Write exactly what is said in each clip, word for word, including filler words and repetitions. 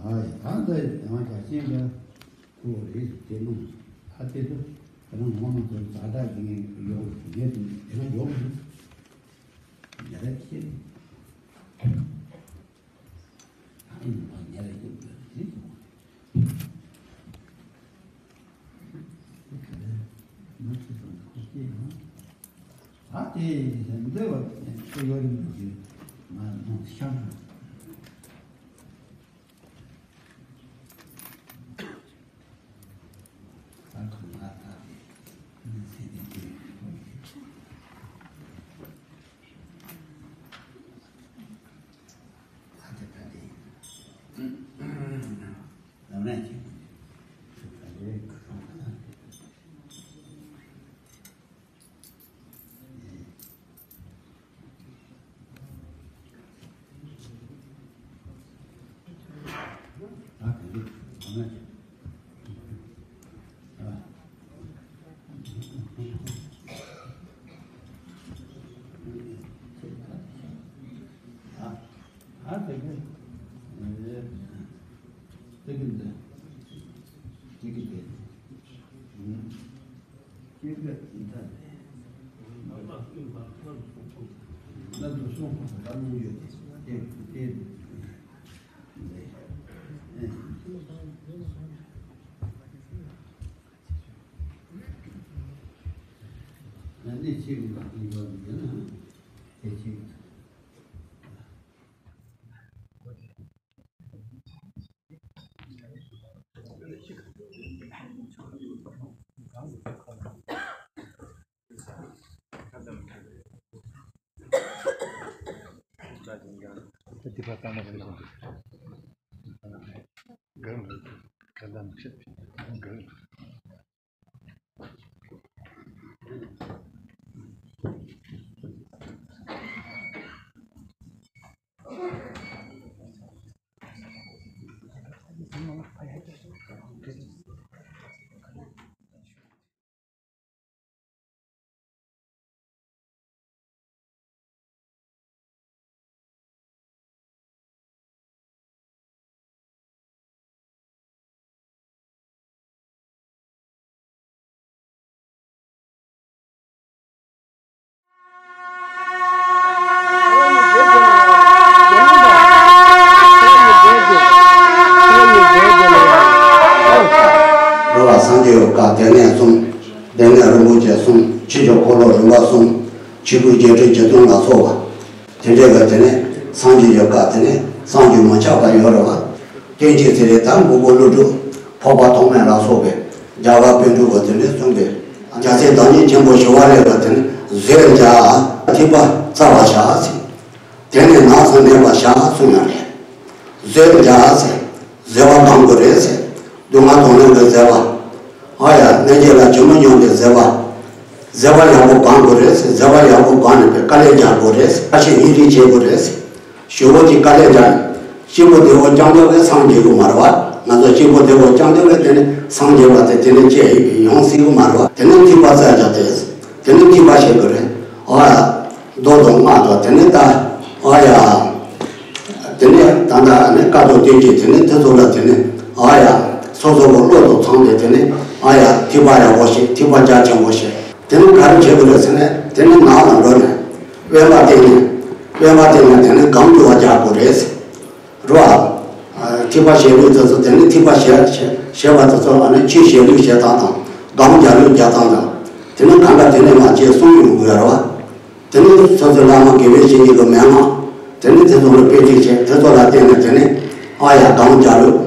ཨ་ཡ། ད་ལྟ་ཡང་རྒྱ་ཆེན་པ་ཁོ་རེད་དེ་ནོ། ད་དེ་ཚོ་ཁྱེད་རང་ངོ་མ་ཚོ་ཛ་དྲག་གི་ཡོང་ཡོད་དེ་ན་ཡོང་མི་ཉ་ར་ཁྱེད་ཨ་ཡིན་པ་ཉ་ར་ཡོང་གི་རེད། ད་དེ་འདོད་པ་ཡོད་རིགས་ཀྱི་ང་ནང་ཤང་། འགྲོ་བ་སངས་རྒྱས་ཡོ་ག་སྡེ་སྣོད་གསུམ། སྡེ་སྣོད་རིན་པོ་ཆེ་གསུམ། ཆོས་ཀྱི་འཁོར་ལོ་རིམ་པ་གསུམ། ཆོས་སྐུ་བརྒྱད་ཁྲི་བཞི་སྟོང་ལ་སོགས་པ། དེ་འདྲའི་གི་དེ་ནས་སངས་རྒྱས་ཀྱི་བཀའ། དེ་ནས་སངས་རྒྱས་མི་ཆགས་པ་ཡོད་རེད་བ། བསྟན་བཅོས་ཟེར་རེད། ད་མགོན་པོ་ཀླུ་སྒྲུབ་འཕགས་པ་ཐོགས་མེད་ལ་སོགས་པའི་རྒྱ་གར་པཎ་གྲུབ་ཀྱི་དེ་འདྲའི་གསུངས་པའི་རྒྱལ་སྲས་བདག་ཉིད་ཆེན་པོ་ཞི་བ་ལྷས་ཀྱི་དེ་ནས་ བཟོད་བྱ། ཐིགས་པ་བཙའ་བར་བྱ་ཟེར། དེ་ནས་ནགས་སུ་གནས་པར་བྱ་གསུངས་ཡོད་རེད། བཟོད་བྱ་ཟེར། བཟོད་པ་སྒོམ་དགོས་རེད་ཟེར། སྡུག་བསྔལ་གདོང་ལེན་གྱི་བཟོད་པ། ཨ་ཡ། གནོད་བྱེད་ལ་ཇི་མི་སྙམ་པའི་བཟོད་པ། བཟོད་པ་ཡག་པོ་སྒོམ་དགོས་རེད་ཟེར། བཟོད་པ་ཡག་པོ་སྒོམ་ནས་པའི་དཀའ་ལས་རྒྱག་དགོས་རེད་ཟེར། བཀའ་བཤད་སྙིང་རུས་བྱེད་དགོས་རེད་ཟེར། ཞུ་བོ་གྱི་དཀའ་ལས་རྒྱག་ནས། སྐྱིད་པོ་བདེ་བོ་རྐྱང་རྐྱང་གིས་སངས་རྒྱས་ཀྱི་མ་རེད་བ། ང་ཚོ་སྐྱིད་པོ་བདེ་བོ་རྐྱང་རྐྱང་གིས་དེ་ནས་སངས་རྒྱས་པ་དེ་དེ་ནས་སྐྱེ་ཡོང་སྲིད་ཀྱི་མ་རེད་བ། དེ་ནས་ཐིགས་པ་བཙའ་བྱ་དེ། དེ་ནས་ཐིགས་པ་བྱེད་དགོས་རེད། ཨ་ཡ། མདོ་དང་སྔགས་དང་དེ་ནས་ད། ཨ་ཡ། དེ་ནས་ད་ལྟ་ནི་བཀའ་དང་བསྟན་བཅོས་དེ་ནས་དེ་ཚོ་ལ་དེ་ནས། ཨ་ཡ། སོ་སོ་བོ་བློ་དང་འཚམས་ཏེ་དེ་ནས། ཨ་ཡ། ཐིགས་པ་ཡག་པོ་བྱེད། ཐིགས་པ་རྒྱ་ཆེན་པོ་བྱེད། དེ་ནས་ག་རེ་བྱེད་དགོས་རེད་ཟེར་ན། དེ་ནས་ནགས་ལ་འགྲོ་ནས། དབེན་པ་བསྟེན་ནས། དབེན་པ་བསྟེན་ནས་དེ་ནས་སྒོམ་སྒྲུབ་པ་རྒྱག་དགོས་རེད། རེད་བ། ཐིགས་པ་བཞེས་ལུགས་དེ་ཚོ། དེ་ནས་ཐིགས་པ་བཞེས་བཞེས་བཞེས་པ་དེ་ཚོ་ལ་ནི་ཆོས་བཞེས་ལུགས་བཞེས་སྟངས་དང་། སྒོམ་རྒྱག་ལུགས་རྒྱག་སྟངས་དང་། དེ་ནས་གང་ག་དེ་ནས་མ་བྱས་གསུང་ཡོང་དགོས་ཡ་རེད་བ། དེ་ནས་སོ་སོའི་བླ་མ་དགེ་བའི་བཤེས་གཉེན་གྱི་མན་ངག། དེ་ནས་དེ་ཚོ་ལ་དཔེ་ཁྲིད་བྱས། དེ་ཚོ་ལ་བརྟེན་ནས་དེ་ནས། ཨ་ཡ། སྒོམ་རྒྱག་ལུགས།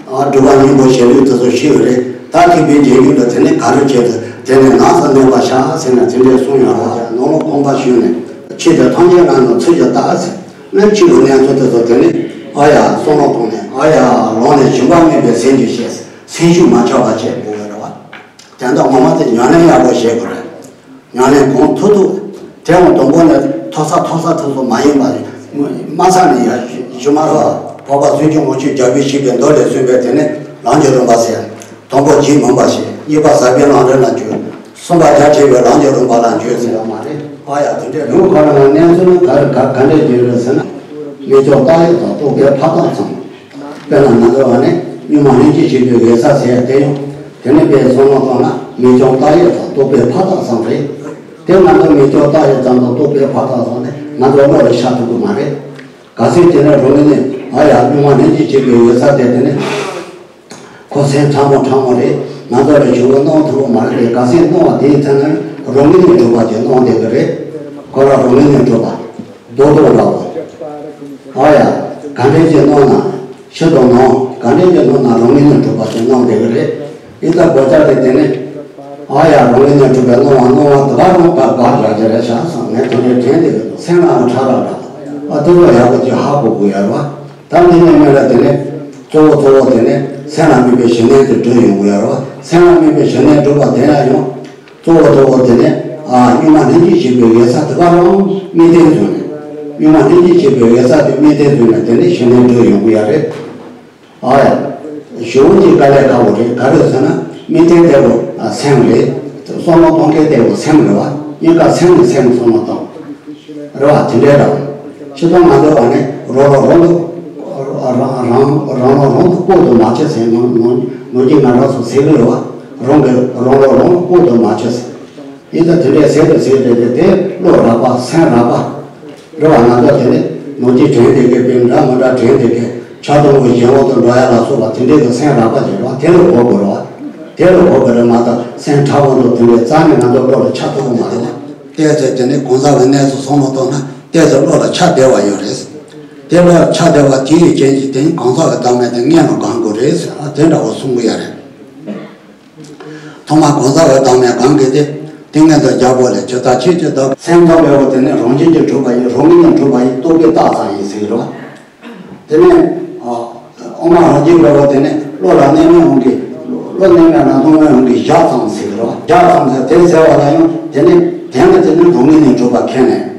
ཨ། སྒྲུབ་པ་སྙིང་པོ་བཞེས་ལུགས་དེ་ཚོ་ཤེས་ཀྱི་རེད། ད་ཐེག་པའི་རྗེས་འཇུག་ལ་དེ་ནས་ག་རེ་བྱེད་དུ། དེ་ནས་ནགས་སུ་གནས་པར་བྱ་ཟེར་ནས་དེ་འདྲས་གསུངས་ཡོད་རེད་བ། ནང་ལོགས་ཁང་པ་ཞིག་ནས། ཆོས་དེ་ཐམས་ཅད་རང་ནང་ཚུལ་གྱིས་བལྟ་ཟེར། ནི་ཆོས་ཀྱི་གནས་ཚུལ་དེ་ཚོ་དེ་ནས། ཨ་ཡ། བསམ་བློ་བཏང་ནས། ཨ་ཡ། ལོང་ནས་སྦྱིན་པ་སྨིན་པའི་སེམས་ཀྱིས་བྱས། སེམས་ཤུགས་མ་ཆག་པ་བྱེད་དགོས་ཀྱི་རེད་བ། དེ་འདྲ་ངོ་མ་དེ་ཉམས་ལེན་ཡག་པོ་བྱེད་དགོས་རེད། ཉམས་ལེན་གང་ཐུབ་ཐུབ། དེ་ཡང་དང་པོ་ནས་མཐོ་ས་མཐོ་ས་དེ་ཚོ་མ་ཡིན་པ། དམའ་ས་ནས་ཡར་ཞུ་མ་རོགས། འཕགས་པ་སུམ་ཅུ་དབང་ཕྱུག་རྒྱལ་པོས་བཤིག་པའི་མདོ་ལས་གསུངས་པའི་དེ་ནས་ལམ་གྱི་རིམ་པ་ཟེར། དང་པོ་བྱིས་མུན་པ་ཞི། གཉིས་པ་ཟབ་པའི་ལམ་རིམ་ལ་འཇུག། གསུམ་པ་རྒྱ་ཆེ་བའི་ལམ་གྱི་རིམ་པ་ལ་འཇུག་ཟེར་བ་མ་རེད། ཨ་ཡ། དེ་འདྲའི་ལུང་ཁོ་རང་ལ་གནས་ཚུལ་ནི་ག་རེ་ག་ག་འདྲས་བརྗོད་རེད་ཟེར་ན། མི་སྐྱོ་རྟགས་ཡོད་དང་རྟོགས་པའི་ཕ་རྟགས་ཙམ། དཔེར་ན་ང་ཚོ་བ་ནི་སྙིགས་མ་ལྷན་ཅིག་བྱེད་པའི་འོད་གསལ་ཟེར་ཡ་དེ་ཡང་། དེ་ནི་དཔེ་བསམ་བློ་བཏང་ན་མི་སྐྱོ་རྟགས་ཡོད་དང་རྟོགས་པའི་ཕ་རྟགས་ཙམ་རེད། དེ་ང་ཚོ་མི་སྐྱོ་རྟགས་ཡོད་ཙམ་དང་རྟོགས་པའི་ཕ་རྟགས་ཙམ་ནི་ང་ཚོ་བློ་ལ་ཤར་ཐུབ་ཀྱི་མ་རེད། གལ་སྲིད་དེ་ནས་རང་གི་ནི། ཨ་ཡ། སྙིགས་མ་ལྷན་ཅིག་བྱེད་པའི་འོད་གསལ་དེ་དེ་ནི། ཁོ་སེམས་ཕྲ་མོ་ཕྲ་མོ་རེད། ང་ཚོ་ལ་ཞུ་བ་གནང་ཐུབ་པ་མ་རེད། གལ་སྲིད་གནང་བ་དེའི་ཚེ་ན་རང་གི་ནི་གྲུབ་པ་དེ་གནང་བསྡད་ཀྱི་རེད། ཁོ་རང་རང་གི་ནི་གྲུབ་པ། རྡོག་རྡོག་འདྲ་བོ། ཨ་ཡ། ག་འདྲས་ཀྱི་གནང་ན། ཕྱི་དང་ནང་ག་འདྲས་ཀྱི་གནང་ན་རང་གི་ནི་གྲུབ་པ་དེ་གནང་བསྡད་ཀྱི་རེད། ཨི་ད་གོ་ཆ་དེ་དེ་ནི། ཨ་ཡ། རང་གི་ནི་གྲུབ་པའི་གནང་བ་གནང་བ་དེ་ག་རང་ག་ག་རག་གི་རེད་ཤག་བསམ། ངས་དེ་འདྲས་དྲན་བསྡད་ཀྱི་འདུག། སེམས་ལའང་ཕྲ་རགས་འདྲ། ཨ། དེ་ཚོ་ཡག་པོ་ཅིག་ཧ་གོ་དགོས་ཡ་རེད་བ། ད་འདི་ནས་སྨན་ར་དེ་ནས་གཙོ་བོ་གཙོ་བོ་དེ་ནས་སེམས་ལ་དམིགས་པའི་ཞི་གནས་དེ་སྒྲུབ་ཡོང་དགོས་ཡ་རེད་བ། སེམས་ལ་དམིགས་པའི་ཞི་གནས་སྒྲུབ་པ་དེ་ཡང་ཡང་། གཙོ་བོ་གཙོ་བོ་དེ་ནས། ཨ། སྙིགས་མ་ལྷན་ཅིག་བྱེད་པའི་འོད་གསལ་དེ་ག་རང་དམིགས་རྟེན་བཟུང་ནས། སྙིགས་མ་ལྷན་ཅིག་བྱེད་པའི་འོད་གསལ་དེ་དམིགས་རྟེན་བཟུང་ནས་དེ་ནས་ཞི་གནས་སྒྲུབ་ཡོང་དགོས་ཡ་རེད། ཨ་ཡ། ཞུ་བོ་གྱི་དཀའ་ལས་ཁག་པོ་རེད། ག་རེ་ཟེར་ན། དམིགས་རྟེན་དེ་བོ་སེམས་རེད། བསམ་བློ་གཏོང་མཁན་དེ་བོ་སེམས་རེད་བ། གཉིས་ཀ་སེམས་ནས་སེམས་བསམ་བློ་གཏོང་། རེད་བ། དེ་འདྲའི་རེད་བ། སྤྱིར་བཏང་ང་ཚོ་བ་ནི་རང་ལ་རང་དུ། རང་རང་རང་ལ་རང་དུ་ལྐོག་ཏུ་མ་བྱེད་ཟེར། ནོར་ནོར་ནོར་གྱིས་ང་རང་ཚོ་ཟེར་གི་རེད་བ། རང་གི་རང་ལ་རང་དུ་ལྐོག་ཏུ་མ་བྱེད་ཟེར། ཡིན་ད་དེ་འདྲའི་ཟེར་དུ་ཟེར་རེད་དེ། དེ་བློ་རགས་པ་སེམས་རགས་པ། རེད་བ། ང་ཚོ་དེ་ནི་ནོར་གྱིས་དྲན་བསྡད་མཁན་དཔེ་འདྲ་མི་འདྲ་དྲན་བསྡད་མཁན། ཆགས་སྡང་གི་གཞན་དབང་དུ་འགྲོ་ཡ་ལ་སོགས་པ་དེ་འདྲའི་གི་སེམས་རགས་པ་ཅིག་རེད་བ། དེ་ལ་གོ་དགོས་རེད་བ། དེ་ལ་གོ་དགོས་རེད་མ་གཏོགས་སེམས་ཕྲ་བོ་འདུག་དེ་འདྲའི་རྩ་ནས་ང་ཚོ་བློ་ལ་ཆགས་ཐུབ་ཀྱི་མ་རེད་བ། ཏོག་ཙམ་དེ་ནི་གང་ཟག་གི་གནས་ཚུལ་བསམ་བློ་བཏང་ན་ཏོག་ཙམ་བློ་ལ་ཆགས་བསྡད་པ་ཡོད་རེད། དེ་བློ་ལ་ཆགས་བསྡད་པ་དེ་ཡི་རྐྱེན་གྱིས་དེ་ནི་གང་ཟག་གི་བདག་མེད་དེ་མངོན་དུ་གང་དགོས་རེད་ཟེར། ཨ། དེ་འདྲ་བོ་གསུང་གི་ཡོད་རེད། ཐོག་མར་གང་ཟག་གི་བདག་མེད་གང་གིས་ཏེ། ཏིང་ངེ་འཛིན་རྒྱལ་པོ་ལས། ཇི་ལྟར་ཆོས་ཀྱི་བདག། སེམས་ཙམ་པའི་འོག་དེ་ནི་རང་བཞིན་གྱིས་གྲུབ་པ་ཡིན། རང་ངོས་ནས་གྲུབ་པ་ཡིན། རྟོག་པས་བཏགས་ཙམ་ཡིན་ཟེར་གྱི་རེད་བ། དེ་ནས། ཨ། དབུ་མ་རང་རྒྱུད་པའི་འོག་དེ་ནི་བློ་ལ་གནས་མེད་དབང་གིས། བློ་གནས་མེད་ལ་སྣང་བའི་དབང་གིས་བཞག་ཙམ་ཟེར་གྱི་རེད་བ། བཞག་ཙམ་ཟེར་དེ་ཟེར་བ་ལ་ཡང་དེ་ནི་དོན་ལ་དེ་ནི་རང་ངོས་ནས་གྲུབ་པ་མཁྱེན་ནས།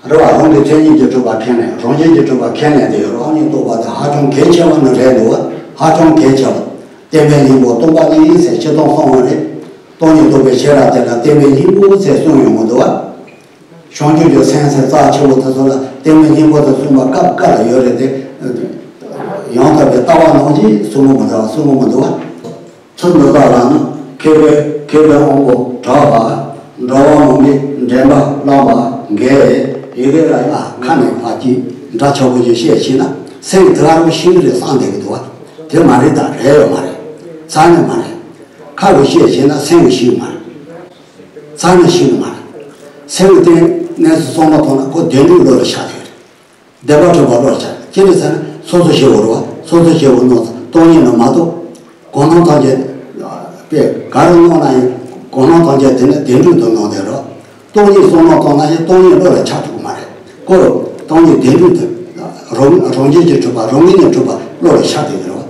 རེད་བ། རང་གི་མཚན་ཉིད་ཀྱིས་གྲུབ་པ་མཁྱེན་ནས། རང་བཞིན་གྱིས་གྲུབ་པ་མཁྱེན་ནས་དེ་རང་ཉིད་རྟོགས་པ་དེ་ཧ་ཅང་གལ་ཆེ་བ་ནི་རེད་འདུག། ཧ་ཅང་གལ་ཆེ་བ། བརྟེན་པའི་སྙིང་པོ་སྟོང་པ་ཉིད་ཟེར་སྤྱིར་བཏང་གསུངས་པ་རེད། སྟོང་ཉིད་རྟོགས་པའི་ཤེས་རབ་དེ་ལ་བརྟེན་པའི་སྙིང་པོ་ཟེར་གསུངས་ཡོང་གི་འདུག་བ། བྱང་ཆུབ་ཀྱི་སེམས་ཟེར་རྩ་ཆེ་བོ་དེ་ཚོ་ལ་བརྟེན་པའི་སྙིང་པོ་དེ་གསུངས་པ་སྐབས་འགའ་ལ་ཡོད་རེད་དེ། ཡང་དག་པའི་ལྟ་བ་ནང་བཞིན་གསུང་གི་མི་འདུག་བ། གསུང་གི་མི་འདུག་བ། ཚུལ་འདི་དག་ལ་ནི། མཁས་པའི་མཁས་པའི་དབང་པོ་གྲགས་པ། འགྲོ་བ་མང་པོའི་འདྲེན་པ་བླངས་པ་འགས། ཡི་གེ་ལ་ཡ་ཁ་ནས་ཕར་གྱིས་འདྲ་ཆགས་པོ་ཞིག་བཤད་ཤེས་ན་སེམས་དེ་ག་རང་ཤེས་ཀྱི་རེད་བསམ་བསྡད་ཀྱི་འདུག་བ། དེ་མ་རེད། ད་རེད་ཡོད་མ་རེད། རྩ་ནས་མ་རེད། ཁ་གིས་བཤད་ཤེས་ན་སེམས་ཀྱིས་ཤེས་ཀྱི་མ་རེད། རྩ་ནས་ཤེས་ཀྱི་མ་རེད། སེམས་ཀྱི་སྟེང་གནས་སུ་སོང་མ་ཐོག་ན་ཁོ་བདེན་གྲུབ་བློ་ལ་ཤར་བསྡད་ཀྱི་རེད། བདེན་པ་གྲུབ་པ་བློར་འཆར། ཅི་རེད་ཟེར་ན་སོ་སོ་སྐྱེ་བོ་རེད་བ། སོ་སོ་སྐྱེ་བོ་རྣམས་སྟོང་ཉིད་ནི་མ་རྟོགས། གང་སྣང་ཐམས་ཅད། པས་ག་རེ་སྣང་ན་ཡང་གང་སྣང་ཐམས་ཅད་དེ་ནི་བདེན་གྲུབ་ཏུ་སྣང་བསྡད་རོ། སྟོང་ཉིད་བསམ་བློ་བཏང་ན་ཡང་སྟོང་ཉིད་བློ་ལ་ཆགས་ཐུབ་ཀྱི་མ་རེད། ཁོ་སྟོང་ཉིད་བདེན་གྲུབ་དེ་རང་རང་རྒྱལ་གྱིས་གྲུབ་པ་རང་ངོས་ནས་གྲུབ་པ་བློ་ལ་ཤར་བསྡད་ཀྱི་རེད་བ།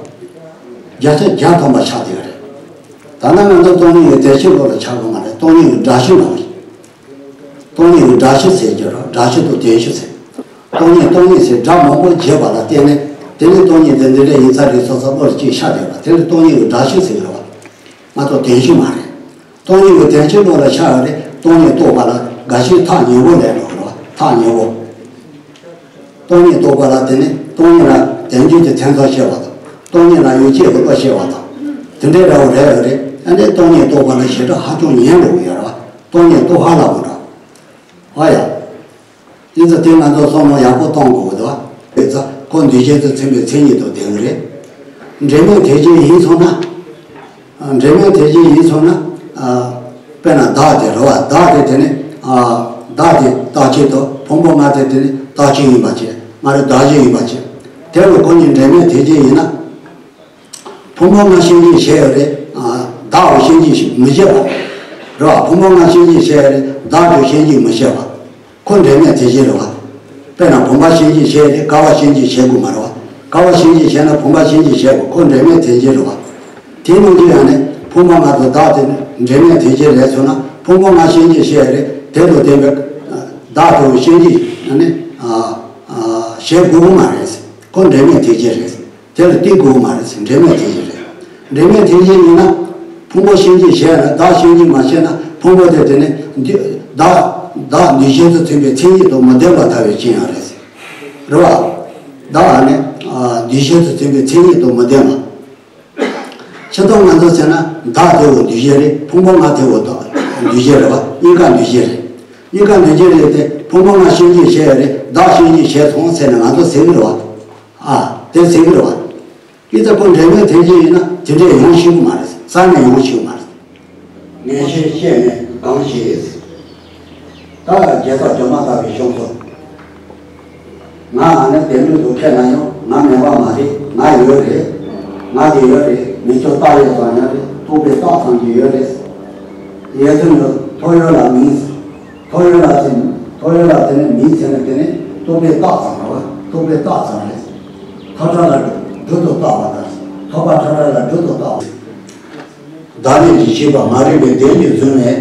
བརྒྱ་ཆ་བརྒྱ་ཐམ་པ་ཤར་བསྡད་ཀྱི་རེད། ད་ནི་ང་ཚོ་སྟོང་ཉིད་ཀྱི་བདེན་བཞི་བློ་ལ་ཆགས་ཀྱི་མ་རེད། སྟོང་ཉིད་ཀྱི་སྒྲ་བཞི་ལ། སྟོང་ཉིད་ཀྱི་སྒྲ་བཞི་ཟེར་གྱི་རེད། སྒྲ་བཞི་དང་བདེན་བཞི་ཟེར། སྟོང་ཉིད་སྟོང་ཉིད་ཟེར་སྒྲ་མང་པོ་བརྗོད་པ་ལ་བརྟེན་ནས་དེ་ནི་སྟོང་ཉིད་དེ་འདི་འདྲ་ཡིན་ས་རེད་བསམ་ས་བློ་ལ་གཅིག་ཤར་བསྡད་པ་དེ་ནི་སྟོང་ཉིད་ཀྱི་སྒྲ་བཞི་ཟེར་གྱི་རེད་བ། ང་ཚོ་བདེན་བཞི་མ་རེད། སྟོང་ཉིད་ཀྱི་བདེན་བཞི་བློ་ལ་ཤར་བ་རེད། སྟོང་ཉིད་རྟོགས་པ་ལ་དགག་བྱའི་ཐག་ཉེ་བོ་ལབ་ཀྱི་རེད་བ། ཐག་ཉེ་བོ། སྟོང་ཉིད་རྟོགས་པ་ལ་དེ་ནི་སྟོང་ཉིད་ལ་བདེན་བརྗོད་ཀྱི་མཚན་ཚོགས་བཤད་པ་དང་། སྟོང་ཉིད་ལ་ཡུལ་ཅན་གྱི་བློ་བཤད་པ་དང་། དེ་འདྲའི་འདྲ་བོ་རེད་བ་རེད། ཨ་ནི་སྟོང་ཉིད་རྟོགས་པ་ལ་ཞེ་དྲག་ཧ་ཅང་ཉན་འགྲོ་གི་ཡོད་རེད་བ། སྟོང་ཉིད་རྟོགས་ཧ་ལས་པ་འདྲ། ཨ་ཡ། དེ་ཚོ་དེ་ང་ཚོ་བསམ་བློ་ཡག་པོ་གཏོང་དགོས་འདུག་བ། དེ་ཚོ་ཁོ་འདུས་བྱས་སུ་ཚིམ་པའི་མཚན་ཉིད་དང་ལྡན་གྱི་རེད། འབྲེལ་མེད་དོན་གཅིག་ཡིན་སོང་ན། འབྲེལ་མེད་དོན་གཅིག་ཡིན་སོང་ན། དཔེར་ན་བདག་དེ་རེད་བ། བདག་དེ་དེ་ནི། བདག་དེ་རྟག་གཅིག་ཏུ་ཕུང་པོ་ལྔ་དེ་དེ་ནི་རྟག་གཅིག་ཡིན་པ་བྱས། ང་རེ་བདག་གཅིག་ཡིན་པ་བྱས། དེ་ལ་ཁོ་གཉིས་འབྲེལ་མེད་དོན་གཅིག་ཡིན་ན། ཕུང་པོ་ལྔ་ཤན་འབྱེད་བྱས་ཡོད་རེད། བདག་གི་ཤན་འབྱེད་མི་བྱེད་པ་རེད་བ། ཕུང་པོ་ལྔ་ཤན་འབྱེད་བྱས་ཡོད་རེད། བདག་གི་ཤན་འབྱེད་མི་བྱེད་པ། ཁོ་འབྲེལ་མེད་དོན་གཅིག་རེད་བ། དཔེར་ན་བུམ་པ་ཤན་འབྱེད་བྱས་ཡོད་རེད། ཀ་བ་ཤན་འབྱེད་བྱེད་དགོས་མ་རེད་བ། ཀ་བ་ཤན་འབྱེད་བྱས་ན་བུམ་པ་ཤན་འབྱེད་བྱེད་དགོས། ཁོ་འབྲེལ་མེད་དོན་གཅིག་རེད་བ། དེ་ནང་བཞིན་ཡང་ནི་ཕུང་པོ་ལྔ་དང་བདག་དེ་ནི་འབྲེལ་མེད་དོན་གཅིག་རེད་ཟེར་ན། ཕུང་པོ་ལྔ་ཤན་འབྱེད་བྱས་ཡོད་རེད། དེ་དང་ལྡན་པའི་བདག་དང་ཤན་འབྱེད་ནི་བྱེད་དགོས་མ་རེད། ཁོ་འབྲེལ་མེད་དོན་གཅིག་རེད། དེ་ལ་བརྟེན་དགོས་མ་རེད་ཟེར། འབྲེལ་མེད་དོན་གཅིག་རེད། འབྲེལ་མེད་དོན་གཅིག་ཡིན་ན། ཕུང་པོ་ཤན་འབྱེད་བྱས་ན། བདག་ཤན་འབྱེད་མ་བྱས་ན། ཕུང་པོ་དེ་དེ་ནི་འདི་བདག་བདག་འདུས་བྱས་སུ་ཚིམ་པའི་མཚན་ཉིད་དང་མི་ལྡན་པར་ཐལ་བའི་རྐྱེན་ཡང་རེད་ཟེར། རེད་བ། བདག་ནི་འདུས་བྱས་སུ་ཚིམ་པའི་མཚན་ཉིད་དང་མི་ལྡན་པ། སྤྱིར་བཏང་ང་ཚོ་བྱས་ན་བདག་དེ་འོ་འདུས་བྱས་རེད། ཕུང་པོ་ལྔ་དེ་འོ་འདུས་བྱས་རེད་བ། གཉིས་ཀ་འདུས་བྱས་རེད། གཉིས་ཀ་འདུས་བྱས་རེད་དེ། ཕུང་པོ་ལྔ་ཤན་འབྱེད་བྱས་རེད། བདག་ཤན་འབྱེད་བྱས་སོང་ཟེར་ནས་ང་ཚོ་ཟེར་གི་རེད་བ། ཨ། དེ་ཟེར་གི་རེད་བ། ཨི་ཙི་ཁོ་འབྲེལ་མེད་དོན་གཅིག་ཡིན་ན་དེ་འདྲས་ཡོང་ཤེས་ཀྱི་མ་རེད། རྩ་ནས་ཡོང་ཤེས་ཀྱི་མ་རེད། ངས་ཆོས་བཤད་ནས་གང་ཞིག་ད་རྒྱལ་ཚབ་སྒྲོལ་མ་ལྟ་བུའི་གཤོམ་པོ། ང་ཨ་ནི་བདེ་མོ་འདུག་ཁྱེད་ན་ཡང་ང་མེད་པ་མ་རེད། ང་ཡོད་རེད། ང་དེ་ཡོད་རེད། མི་ཚོ་རྟགས་ཡོད་ཙམ་ཡོད་རེད། རྟོག་པའི་རྟགས་ཙམ་གྱི་ཡོད་རེད། ཡོད་ཚུལ་ནི་ཐོ་ཡོད་ལ་མིང་། ཐོ་ཡོད་ལ་ཟེར། ཐོ་ཡོད་ལ་དེ་ནི་མིང་ཟེར་ན་དེ་ནི་རྟོག་པའི་རྟགས་ཙམ་རེད་བ། རྟོག་པའི་རྟགས་ཙམ་རེད། ཐག་ཁྲ་ལ་སྦྲུལ་དུ་བཏགས་པ་དང་། ཐག་པ་ཁྲ་ཁྲ་ལ་སྦྲུལ་དུ་བཏགས་པ། བདག་མེད་ཀྱི་ཤེས་པ་མ་རིག་པའི་གདེང་གིས་བརྫུན་པའི་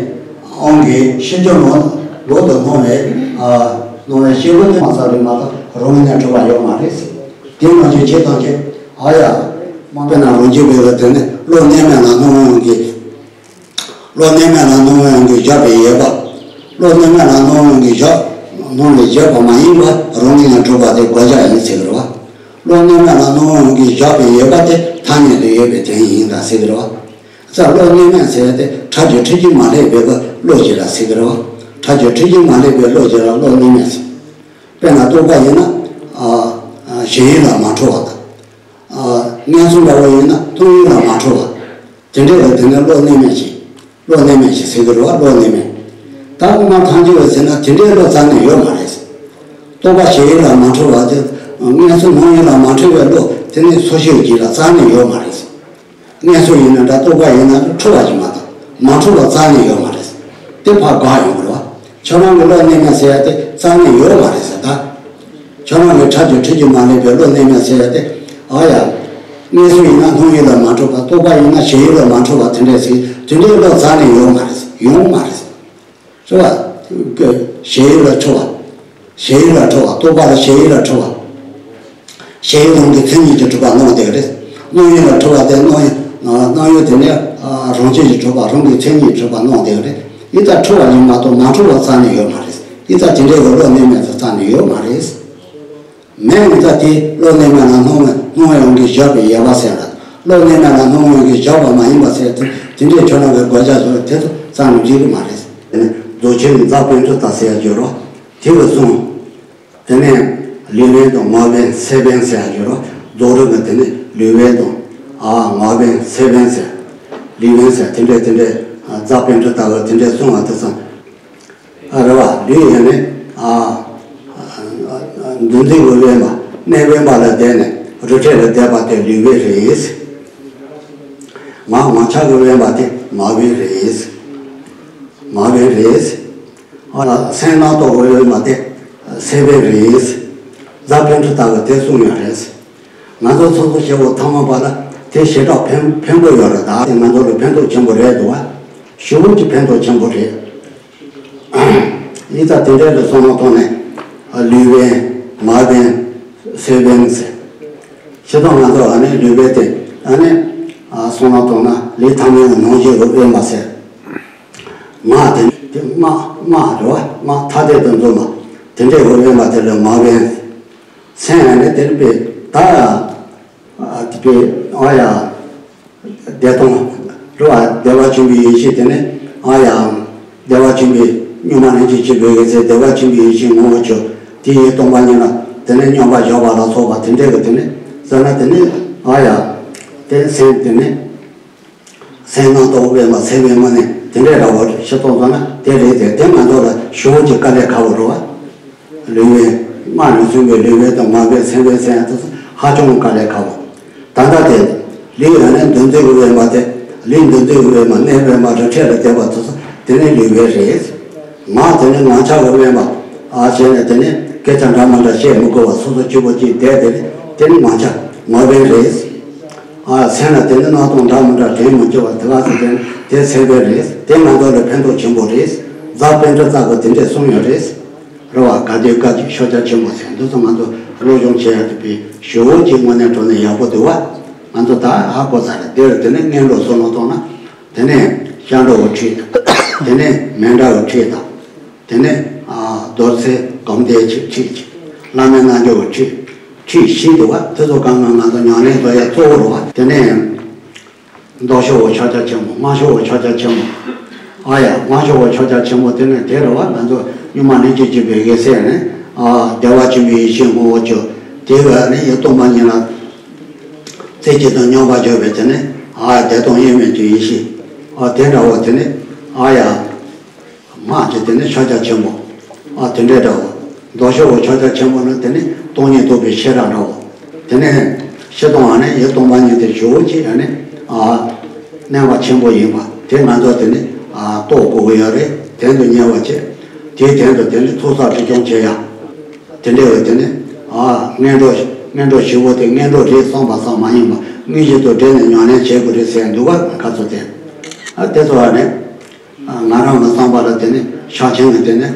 དབང་གིས་ཤེས་བྱ་ལོག་ལོག་ཏུ་སྣང་བའི་ཨ་སྣང་བའི་ཤེས་པ་ནི་མ་ཚང་རིག་མ་ཐག་རང་ངོས་ནས་གྲུབ་པ་ཡོད་མ་རེད། དེ་ནང་བཞིན་བྱེད་དང་བྱེད་ཨ་ཡ། དཔེར་ན་རང་རྒྱུད་པའི་ལ་དེ་ནི་བློ་གནས་མེད་ལ་སྣང་བའི་དབང་གིས། བློ་གནས་མེད་ལ་སྣང་བའི་དབང་གིས་བཞག་པའི་ཡོད་པ། བློ་གནས་མེད་ལ་སྣང་བའི་དབང་གིས་བཞག་སྣང་བའི་བཞག་པ་མ་ཡིན་པ་རང་ངོས་ནས་གྲུབ་པ་དེ་དགོས་བྱ་ཡིན་ཟེར་གི་རེད་བ། བློ་གནས་མེད་ལ་སྣང་བའི་དབང་གིས་བཞག་པའི་ཡོད་པ་དེ་ཐ་སྙད་དུ་ཡོད་པའི་དོན་ཡིན་ད་ཟེར་གི་རེད་བ། ས་བློ་གནས་མེད་ཟེར་ཏེ་ཁྲ་རྒྱུ་ཁྲི་རྒྱུ་མ་སླེབས་པའི་བློ་ཞིག་ལ་ཟེར་གི་རེད་བ། ཁྲ་རྒྱུ་ཁྲི་རྒྱུ་མ་སླེབས་པའི་བློ་ཞིག་ལ་བློ་གནས་མེད་ཟེར། དཔེར་ན་རྟོག་པ་ཡིན་ན། ཨ་ཨ་ཞེན་ཡུལ་ལ་མ་འཁྲུལ་བ་དང་། ཨ་མངོན་སུམ་འདྲ་བོ་ཡིན་ན་མཐོང་ཡུལ་ལ་མ་འཁྲུལ་བ། དེ་འདྲའི་ལ་དེ་ནི་བློ་གནས་མེད་ཅིང་། བློ་གནས་མེད་ཅིང་ཟེར་གི་རེད་བ། བློ་གནས་མེད། ད་དབུ་མ་ཐལ་འགྱུར་བས་ཟེར་ན་དེ་འདྲའི་བློ་རྩ་ནས་ཡོད་མ་རེད། རྟོག་པ་ཞེན་ཡུལ་ལ་མ་འཁྲུལ་བ་དེ། མངོན་སུམ་སྣང་ཡུལ་ལ་མ་འཁྲུལ་བའི་བློ་དེ་ནི་སོ་སྐྱེ་རྒྱུད་ལ་རྩ་ནས་ཡོད་མ་རེད། མངོན་སུམ་ཡིན་ན་འདྲ། རྟོག་པ་ཡིན་ན་འཁྲུལ་བ་ཞིག་མ་གཏོགས་མ་འཁྲུལ་བ་རྩ་ནས་ཡོད་མ་རེད། དེ་ཕར་དགག་ཡོང་གི་རེད་བ། ཁྱོད་རང་གི་བློ་གནས་མེད་ཟེར་ཡ་དེ་རྩ་ནས་ཡོད་མ་རེད་ཟེར་ད། ཁྱོད་རང་གི་ཁྲ་རྒྱུ་ཁྲི་རྒྱུ་མ་སླེབས་པའི་བློ་གནས་མེད་ཟེར་ཡ་དེ། ཨ་ཡ། མངོན་སུམ་ཡིན་ན་སྣང་ཡུལ་ལ་མ་འཁྲུལ་བ། རྟོག་པ་ཡིན་ན་ཞེན་ཡུལ་ལ་མ་འཁྲུལ་བ་དེ་འདྲས་ཟེར་དེ་འདྲའི་བློ་རྩ་ནས་ཡོད་མ་རེད། ཡོང་མ་རེད། རེད་བ། ཞེན་ཡུལ་ལ་འཁྲུལ་བ། ཞེན་ཡུལ་ལ་འཁྲུལ་བ། རྟོག་པ་ལ་ཞེན་ཡུལ་ལ་འཁྲུལ་བ། ཞེན་ཡུལ་རང་གི་མཚན་ཉིད་ཀྱིས་གྲུབ་པ་སྣང་བསྡད་རེད། སྣང་ཡུལ་ལ་འཁྲུལ་བ་དེ་སྣང་ཡུལ། སྣང་ཡུལ་དེ་ནི་རང་བཞིན་གྱིས་གྲུབ་པ། རང་གི་མཚན་ཉིད་གྲུབ་པ་སྣང་བསྡད་རེད། ཡིད་ལྟ་འཁྲུལ་བ་ཡིན་མ་གཏོགས་མ་འཁྲུལ་བ་རྩ་ནས་ཡོད་མ་རེད། ཡིད་ལྟ་དེ་འདྲའི་བློ་གནས་མེད་དུ་རྩ་ནས་ཡོད་མ་རེད། མེད་ཡིན་ད་དེ་བློ་གནས་མེད་ལ་སྣང་བའི་སྣང་བའི་དབང་གིས་བཞག་པའི་ཡོད་པ་ཟེར་ལ། བློ་གནས་མེད་ལ་སྣང་བའི་དབང་གིས་བཞག་པ་མ་ཡིན་པ་ཟེར་དེ་དེ་འདྲའི་ཁྱོད་རང་གི་དགོས་བྱ་བཟོ་དེ་ཚོ་རྩ་ནས་འགྲིག་གི་མ་རེད། དེ་ནི་རྫོགས་ཆེན་གྱི་རྫ་དཔལ་སྤྲུལ་ལྟར་ཟེར་ཡ་ཡོད་རོ། དེ་གི་གསུང་། དེ་ནས་ལུས་དབེན་དང་ངག་དབེན་ཚེ་དབེན་ཟེར་ཡ་ཡོད་རོ། རྫོགས་རིམ་གྱི་དེ་ནི་ལུས་དབེན་དང་། ཨ་ངག་དབེན་ཚེ་དབེན་ཟེར། ལུས་དབེན་ཟེར་དེ་འདྲས་དེ་འདྲས་རྫ་དཔལ་སྤྲུལ་ལྟ་བུ་དེ་འདྲས་གསུང་བ་དེ་ཚོ། ཨ་རེད་བ། ལུས་དབེན་ནི། ཨ་འདུ་འཛི་གི་དབེན་པ། གནས་དབེན་པ་ལ་བསྡད་ནས་རི་ཁྲོད་ལ་བསྡད་པ་དེ་ལུས་དབེན་རེད། ངག་ངག་ཆགས་ཀྱི་དབེན་པ་དེ་ངག་དབེན་རེད། ངག་དབེན་རེད། ཨ་ལ་སེམས་རྣམ་རྟོག་འོད་འོད་མ་དེ་སེམས་དཔའི་རེད། རྫ་པཎ་ཆེན་ལྟ་བུ་དེ་གསུང་ཡོད་རེད། ང་ཚོ་སོ་སོ་སྐྱེ་བོ་ཐ་མལ་པ་ལ་དེ་ཞེ་དྲག་ཕན་ཕན་པོ་ཡོད་རེད། ད་དེ་ང་ཚོ་ལ་ཕན་ཐོགས་ཆེན་པོ་རེད་འདུག་བ། ཞེ་པོ་ཅིག་ཕན་ཐོགས་ཆེན་པོ་རེད། ཡིན་ཙང་དེ་འདྲའི་ལ་བསམ་བློ་བཏང་ནས་ལུས་པའི་ངག་པའི་སེམས་པའི་ཟེར། སྤྱིར་བཏང་ང་ཚོ་ཨ་ནི་ལུས་པའི་སྟེང་ཨ་ནི་བསམ་བློ་བཏང་ན་ལུས་ཐ་མལ་གྱི་སྣང་ཞེན་གྱི་དབེན་པ་ཟེར། ངག་དེ་དེ་སྔགས་སྔགས་རེད་བ། སྔགས་ཐ་དད་དུ་འཛིན་པ་དེ་འདྲའི་གི་དབེན་པ་དེ་ལ་ངག་དབེན། སེམས་ཨ་ནི་དེ་ནི་པའི་ད་ཨ་དེ་པའི་ཨ་ཡ་བདེ་སྟོང་རེད་བ། བདེ་བ་ཆེན་པོའི་ཡེ་ཤེས་དེ་ནི་ཨ་ཡ་བདེ་བ་ཆེན་པོའི་གཉུག་མ་ལྷན་ཅིག་སྐྱེས་པའི་གི་ཚེ་བདེ་བ་ཆེན་པོའི་ཡེ་ཤེས་ངོ་བོ་ཆོས་དེ་ཡི་སྟོང་པ་ཉིད་ལ་དེ་ནི་སྙོམས་པར་ཞུགས་པ་ལ་སོགས་པ་དེ་འདྲའི་གི་དེ་ནི་ཟེར་ན་དེ་ནི་ཨ་ཡ་དེ་སེམས་དེ་ནི། སེམས་རྣམ་རྟོག་དབེན་པ་སེམས་དབེན་པ་ནི་དེ་འདྲའི་འདྲ་བོ་ཞིག་མཐོང་སོང་ན་དེ་རེད་དེ། དེ་ང་ཚོ་ལ་ཞེ་པོ་ཅིག་དཀའ་ལས་ཁག་པོ་རེད་བ། ལུས་པའི་སྔགས་ནས་གསུངས་པའི་ལུས་པའི་དང་ངག་པའི་སེམས་པའི་སེམས་དེ་ཧ་ཅང་དཀའ་ལས་ཁག་པོ། ད་ལྟ་དེ་ལུས་ཡོད་ནས་འདུ་འཛི་གི་དབེན་པ་དེ། ལུས་འདུ་འཛི་གི་དབེན་པ་གནས་དབེན་པ་རི་ཁྲོད་ལ་བསྡད་པ་དེ་ཚོ་དེ་ནི་ལུས་པའི་རེད། ངག་དེ་ནི་ངག་འཁྱལ་གྱི་དབེན་པ། ཨ་བྱས་ནས་དེ་ནི་སྐད་ཆ་འདྲ་མི་འདྲ་བཤད་མི་དགོས་པ་སོ་སོ་སྐྱིད་པོ་གཅིག་བསྡད་དེ་ནི་དེ་ནི་ངག་འཁྱལ་ངག་དབེན་རེད། ཨ་སེམས་ལ་དེ་ནི་སྣང་སྟོང་འདྲ་མི་འདྲ་དྲན་མི་སྐྱེ་བ་དེ་ག་ཚོད་དེ་ནི་དེ་སེམས་དཔའ་རེད། དེ་ང་ཚོ་ལ་ཕན་ཐོགས་ཆེན་པོ་རེད། རྫ་པཎ་ཆེན་ལྟ་བུ་དེ་འདྲས་གསུངས་ཡོད་རེད། རེད་བ། དགའ་ལྡན་བཀའ་བརྒྱུད་ཤཱཀྱ་ཆེན་པོ་ཟེར་འདི་ཚོ་ང་ཚོ་སློབ་སྦྱོང་བྱེད་ཡག་དེ་དཔེ་ཞེ་པོ་ཅིག་དངོས་གནས་དྲང་གནས་ཡག་པོ་འདུག་བ། ང་ཚོ་ད་ཧ་གོ་ཚར་རེད། དེར་དེ་ནི་སྔོན་འགྲོ་བསམ་བློ་བཏང་ན། དེ་ནས་སྐྱབས་འགྲོའི་ཁྲིད་དང་། དེ་ནས་མཎྜལ་གྱི་ཁྲིད་དང་། དེ་ནས་ཨ་རྡོར་སེམས་སྒོམ་བཟླས་ཀྱི་ཁྲིད་ཀྱི། བླ་མའི་རྣལ་འབྱོར་གྱི་ཁྲིད། ཁྲིད་བཞི་འདུག་བ། དེ་ཚོ་གང་ག་ང་ཚོ་ཉམས་ལེན་བཟོ་ཡ་གཙོ་བོ་རེད་བ། དེ་ནས་མདོ་ཕྱོགས་པའི་ཕྱག་རྒྱ་ཆེན་པོ། སྔགས་ཕྱོགས་པའི་ཕྱག་རྒྱ་ཆེན་པོ། ཨ་ཡ། སྔགས་ཕྱོགས་པའི་ཕྱག་རྒྱ་ཆེན་པོ་དེ་ནས་དེ་རེད་བ། ང་ཚོ་གཉུག་མ་ལྷན་ཅིག་སྐྱེས་པའི་གི་སེམས་ནི་ཨ་བདེ་བ་ཆེན་པོའི་ཡེ་ཤེས་ངོ་བོ་ཆོས་དེ་བས་ནི་ཡེ་སྟོང་པ་ཉིད་ལ་རྩེ་གཅིག་ཏུ་སྙོམས་པར་འཇུག་པའི་དེ་ནི་ཨ་བདེ་སྟོང་དབྱེར་མེད་ཀྱི་ཡེ་ཤེས། ཨ་དེ་འདྲ་བོ་དེ་ནི་ཨ་ཡ། སྔགས་ཀྱི་དེ་ནི་ཕྱག་རྒྱ་ཆེན་པོ། ཨ་དེ་འདྲའི་འདྲ་བོ། མདོ་ཕྱོགས་པའི་ཕྱག་རྒྱ་ཆེན་པོ་ནི་དེ་ནི་སྟོང་ཉིད་རྟོགས་པའི་ཤེས་རབ་འདྲ་བོ། དེ་ནི་སྤྱིར་བཏང་བ་ནི་ཡེ་སྟོང་པ་ཉིད་དེ་ཞེ་པོ་ཅིག་ཡང་ནི་ཨ་གནད་འགག་ཆེན་པོ་ཡིན་པ་དེ་ང་ཚོ་དེ་ནི་ཨ་རྟོགས་དགོས་ཀྱི་ཡོད་རེད། དོན་དུ་གཉེར་བ་བྱེད། དེའི་དོན་དུ་དེ་ནི་ཚོགས་བསགས་སྒྲིབ་སྦྱོང་བྱེད་ཡ། དེ་འདྲ་བའི་དེ་ནི་ཨ་ངན་འགྲོ་ངན་འགྲོ་ཞེ་པོ་དེ་ངན་འགྲོ་རེད་བསམ་པ་ཙམ་མ་ཡིན་པ་དངོས་གཞི་དང་འབྲེལ་ནས་ཉམས་ལེན་བྱེད་དགོས་རེད་ཟེར་འདུག་བ། ག་ཚོད་དེ་ཨ་དེ་ཚོ་བ་ནི། ང་རང་གི་བསམ་པ་ལ་དེ་ནི་ཕྱག་ཆེན་གྱི་དེ་ནི་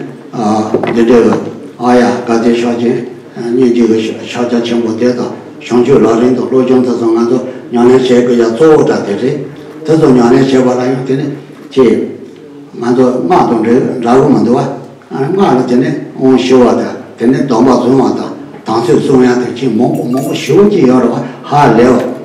འདི་འདྲའི་ཨ་ཡ་དགའ་ལྡན་ཕྱག་ཆེན་སྙིང་རྗེ་གི་ཕྱག་རྒྱ་ཆེན་པོ་དེ་དང་བྱང་ཆུབ་ལམ་རིམ་དང་བློ་སྦྱོང་དེ་ཚོ་ང་ཚོ་ཉམས་ལེན་བྱེད་དགོས་ཡ་གཙོ་བོ་འདྲ་དེ་རེད། དེ་ཚོ་ཉམས་ལེན་བྱེད་པ་ལ་ཡང་དེ་ནི་ཅི་ང་ཚོ་དམག་དང་འདྲ་འདྲ་གི་མི་འདུག་བ། དམག་ལ་དེ་ནི་དབང་ཞུ་བ་དང་དེ་ནི་སྡོམ་པ་བཟུང་བ་དང་དམ་ཚིག་སྲུང་ཡ་དང་ཅི་མང་པོ་མང་པོ་ཞེ་པོ་ཅིག་ཡོད་རེད་བ། ཧ་ལས་བ།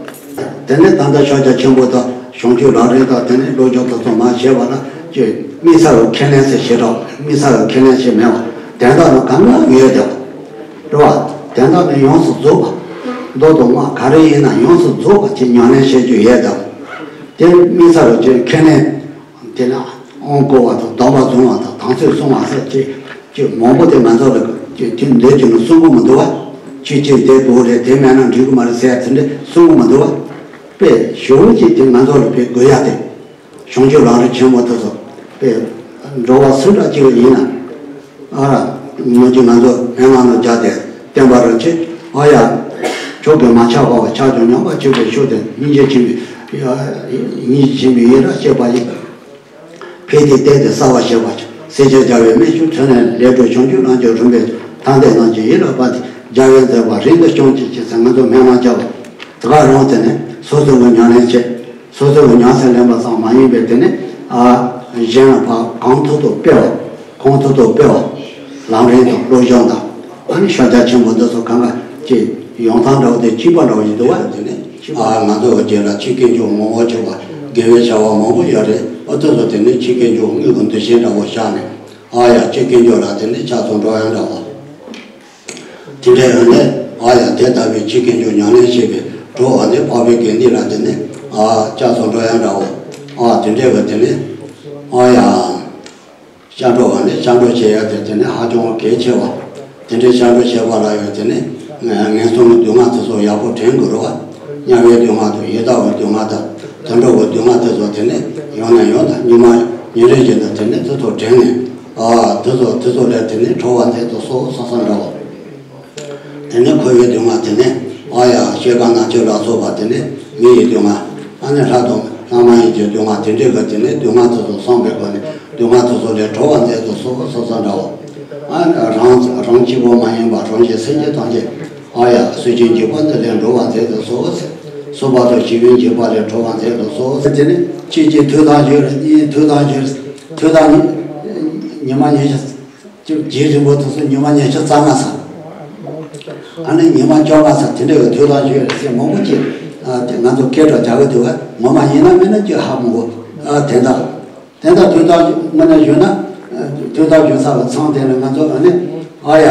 དེ་ནས་ད་ལྟ་ཕྱག་རྒྱ་ཆེན་པོ་དང་བྱང་ཆུབ་ལམ་རིམ་དང་དེ་ནས་བློ་སྦྱོང་དེ་ཚོ་མར་བྱས་པ་ན་ཀྱི་དམིགས་བསལ་གྱི་ཁས་ལེན་ཟེར་བྱེད་རོགས། དམིགས་བསལ་གྱི་ཁས་ལེན་ཞིག་མེད་པ་དོན་དག་ནི་གང་ག་ཡོད་དེ་རེད་བ། དོན་དག་ནི་ཡོངས་སུ་རྫོགས་པ། མདོ་དང་སྔགས་ག་རེ་ཡིན་ན་ཡོངས་སུ་རྫོགས་པ་ཅིག་ཉམས་ལེན་བྱེད་རྒྱུ་ཡོད་དེ། དེ་དམིགས་བསལ་གྱི་ཁས་ལེན། དེ་ལ་དབང་བསྐུར་བ་དང་སྡོམ་པ་བཟུང་བ་དང་དམ་ཚིག་སྲུང་བ་ཟེར་ཅིག་ཅིག་མང་པོ་དེ་ང་ཚོ་ལ་ཅིག་དེ་འདོད་ཀྱི་ནི་གསུང་གི་མི་འདུག་བ། ཅིག་ཅིག་དེ་དགོས་རེད། དེ་མེད་ན་འགྲིག་གི་མ་རེད་ཟེར་དེ་འདྲ་གསུང་གི་མི་འདུག་བ། དཔེ་ཞེ་པོ་ཅིག་དེ་ང་ཚོ་ལ་དཔེ་དགོས་ཡ་དེ། བྱང་ཆུབ་ལམ་རིམ་ཆེན་མོ་དེ་ཚོ་དཔེ་འགྲོ་བ་སུ་འདྲ་ཅིག་ཡིན་ན། ཨ་ར་ནང་གི་ང་ཚོ་སྨོན་ལམ་ནང་བརྒྱབ་སྟེ་བསྟན་པ་རིན་ཆེན་ཨ་ཡ། ཁྱོད་ཀྱིས་མ་ཆགས་པ་བ་ཆགས་ཀྱང་ཉམས་པ་ཆོས་པའི་ཤུགས་དེ་སྙིང་རྗེ་ཆེན་པོའི་སྙིང་རྗེ་ཆེན་པོའི་ཡིད་ར་བྱེད་པ་ཡིན། ཕན་བདེའི་རྟེན་དེ་གསར་བ་བྱེད་པ་ཅིག་སྲས་བཅས་རྒྱལ་བའི་རྨད་བྱུང་ཐོས་ནས་ལེགས་གྲུབ་བྱང་ཆུབ་ལམ་གྱི་རིམ་པའི་ཐར་འདོད་རྣམས་ཀྱི་ཡིད་ལ་དཔག་སྟེ་རྒྱལ་བའི་མཛད་པ་རིང་དུ་སྐྱོང་གྱིས་ཅེས་ཟེར་ང་ཚོ་སྨོན་ལམ་བརྒྱབ་པ། དེ་ག་རང་དེ་ནས་སོ་སོ་གི་ཉམས་ལེན་བྱེད། སོ་སོ་གི་ཉམས་སུ་ལེན་པ་ཙམ་མ་ཡིན་པའི་དེ་ནས་ཨ་གཞན་ལ་ཕར་གང་ཐུབ་ཐུབ་སྤེལ་བ། གང་ཐུབ་ཐུབ་སྤེལ་བ། ལམ་རིམ་དང་བློ་སྦྱོང་དང་ཨ་ནི་ཕྱག་རྒྱ་ཆེན་པོ་འདི་ཚོ་གང་ག་ཅིག་ཡོང་སྟངས་འདྲ་བོ་དེ་གཅིག་པ་འདྲ་བོ་ཞིག་འདུག་བ། དེ་ནས་ཨ་ང་ཚོ་གི་རྗེས་ལ་ཆོས་དཀོན་མཆོག་ངོ་བོ་ཆོས་པ་དགེ་བའི་བྱ་བ་མང་པོ་ཡོད་རེད། ཨ་དེ་ཚོ་དེ་ནས་ཆོས་དཀོན་མཆོག་དངོས་ཀྱི་འདུ་ཤེས་འདྲ་བོ་བཞག་ནས་ཨ་ཡ་ཆོས་དཀོན་མཆོག་ལ་དེ་ནས་ཕྱག་འཚལ་འགྲོ་ཡ་འདྲ་བོ། དེ་འདྲ་ཡོང་ནས་ཨ་ཡ་དེ་ལྟ་བུའི་ཆོས་དཀོན་མཆོག་ཉམས་ལེན་བྱེད་པའི་གྲོགས་ཨ་ནི་འཕགས་པའི་དགེ་འདུན་ལ་དེ་ནི་ཨ་ལྕགས་སོགས་འགྲོ་ཡ་འདྲ་བོ། ཨ་དེ་འདྲ་གི་དེ་ནི་ཨ་ཡ་སྐྱབས་འགྲོ་བ་ནི་སྐྱབས་འགྲོ་བྱེད་ཡ་དེ་དེ་ནི་ཧ་ཅང་གལ་ཆེ་བ། དེ་འདྲའི་སྐྱབས་འགྲོ་བྱེད་པ་ལ་ཡང་དེ་ནི་ངན་སོང་གི་སྡུག་བསྔལ་དེ་ཚོ་ཡག་པོ་དྲན་དགོས་རེད་བ། དམྱལ་བའི་སྡུག་བསྔལ་དང་ཡི་དྭགས་ཀྱི་སྡུག་བསྔལ་དང་དུད་འགྲོ་གི་སྡུག་བསྔལ་དེ་ཚོ་དེ་ནི་ཡང་ནས་ཡང་དུ་ཉི་མ་ཉིན་རེ་བཞིན་དུ་དེ་ནི་དེ་ཚོ་དྲན་ནས། ཨ་དེ་ཚོ་དེ་ཚོ་ལས་དེ་ནི་ཁྲོ་བ་མཛད་དུ་གསོལ་སོགས་སོགས་འདྲ་བོ། དེ་ནི་འཁོར་བའི་སྡུག་བསྔལ་དེ་ནི་ཨ་ཡ་སྐྱེ་རྒ་ན་འཆི་ལ་སོགས་པ་དེ་ནི་མི་ཡི་སྡུག་བསྔལ། ཨ་ནི་ལྷ་དང་ལྷ་མ་ཡིན་གྱི་སྡུག་བསྔལ་དེ་འདྲའི་གི་དེ་ནི་སྡུག་བསྔལ་དེ་ཚོ་བསམ་པའི་སྒོ་ནས་སྡུག་བསྔལ་དེ་ཚོ་ལས་ཁྲོ་བ་མཛད་དུ་གསོལ་སོགས་སོགས་འདྲ་བོ། ཨ་རང་རང་གཅིག་པོ་མ་ཡིན་པར་རང་གཞན་སེམས་ཅན་ཐམས་ཅད་ཨ་ཡ་སྲོད་ཀྱི་འཇིགས་པ་འདི་ལས་འགྲོ་བ་མཛད་དུ་གསོལ། སོ་པ་དང་བྱིས་པའི་འཇིགས་པ་ལས་ཁྲོ་བ་མཛད་དུ་གསོལ། དེ་ནི་གཅིག་གཅིག་ཐུགས་དམ་བཞི་རེ་གཉིས་ཐུགས་དམ་བཞི་རེ་ཐུགས་དམ་ཉི་མ་ཉི་ཤུ་རྗེས་རིང་པོ་དུ་སུ་ཉི་མ་ཉི་ཤུ་རྩ་ལྔ་ས། ཨ་ནི་ཉི་མ་བཅོ་ལྔ་ས་དེ་འདྲ་གི་ཐུགས་དམ་བཞི་རེ་ཟེར་མང་པོ་ཅིག་དེ་ང་ཚོ་སྐད་གྲགས་རྒྱག་གི་འདུག་ག་ངོ་མ་ཡིན་ན་མིན་ན་ཅིག་ཧ་མི་གོ། དེ་འདྲ། དེ་ལྟར་དུས་དག་དངོས་གནས་ཞུས་ན། དུས་དག་ཞུ་ས་ལ་ཚང་དེ་ནི་ང་ཚོ་ཨ་ནི་ཨ་ཡ།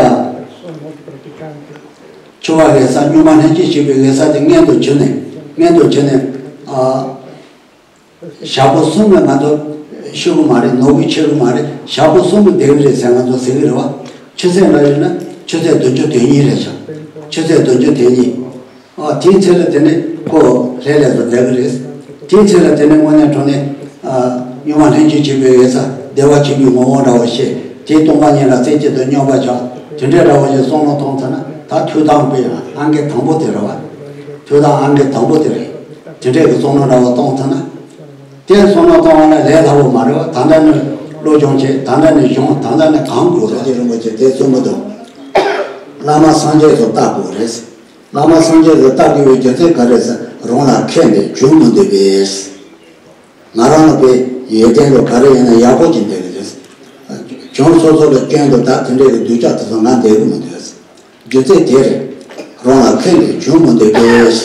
ཆུ་བ་རེ་ས་སྨྱུག་མ་ལྷན་ཅིག་ཞིག་པའི་རེ་ས་དེ་མངོན་དུ་གྱུར་ནས་མངོན་དུ་གྱུར་ནས། ཞག་པོ་གསུམ་ལ་ང་ཚོ་ཤི་གི་མ་རེད། ནོར་བུ་ཆེ་གི་མ་རེད། ཞག་པོ་གསུམ་ལ་བསྡད་གི་རེད་ཟེར་ང་ཚོ་ཟེར་གི་རེད་བ། ཆུ་ཚོད་འདྲ་ཡོད་ན་ཆུ་ཚོད་བདུན་ཅུ་དོན་གཉིས་རེད་ཤག་ཆུ་ཚོད་བདུན་ཅུ་དོན་གཉིས། ཨ་དེའི་ཚེ་ལ་དེ་ནི་ཁོ་ལྷས་ལྷས་སུ་བསྡད་ཀྱི་རེད། དེའི་ཚེ་ལ་དེ་ནི་དངོས་གནས་དྲང་གནས་ཨ་སྨྱུག་མ་ལྷན་ཅིག་བྱེད་པའི་འོད་གསལ་བདེ་བ་ཆེན་པོའི་ངོ་བོ་འདྲ་བོ་ཞིག་དེའི་སྟོང་པ་ཉིད་ལ་རྩེ་གཅིག་ཏུ་སྙོམས་པར་བཞག་དེ་འདྲའི་འདྲ་བོ་ཞིག་བསམ་བློ་གཏོང་ཐུབ་ན་ད་ཐུགས་དམ་པའི་ཨང་ཀི་དང་པོ་དེ་རེད་བ། ཐུགས་དམ་ཨང་ཀི་དང་པོ་དེ་རེད། དེ་འདྲའི་གི་བསམ་བློ་འདྲ་བོ་གཏོང་ཐུབ་ན། དེ་བསམ་བློ་གཏོང་བ་ན་ལས་སླ་བོ་མ་རེད་བ། ད་ལྟ་ནི་བློ་སྦྱོང་བྱེད། ད་ལྟ་ནི་སྦྱོང་། ད་ལྟ་ནི་གང་དགོས་རེད། རྗེ་རིན་པོ་ཆེ་དེ་གསུངས་མི་འདུག་བླ་མ་སངས་རྒྱས་སུ་བལྟ་དགོས་རེད། བླ་མ་སངས་རྒྱས་སུ་བལྟ་དགོས་པའི་རྒྱུ་མཚན་ག་རེ་ཟེར། རང་ལ་ཁེལ་ནས་བྱུང་མི་འདོད་པས། ང་རང་ལ་དཔེ་ཡོན་ཏན་ལ་ག་རེ་ཡིན་ན་ཡག་པོ་ཅིག་འདོད་ཀྱི་རེད། བྱུང་སོ་སོ་ལ་སྐྱོན་དུ་ད་དེ་འདྲའི་གི་སྡུག་ཅག་དེ་ཚོ་ང་འདོད་ཀྱི་མི་འདུག་རྒྱུ་མཚན་དེ་རེད། རང་ལ་ཁེལ་ནས་བྱུང་མི་འདོད་པས།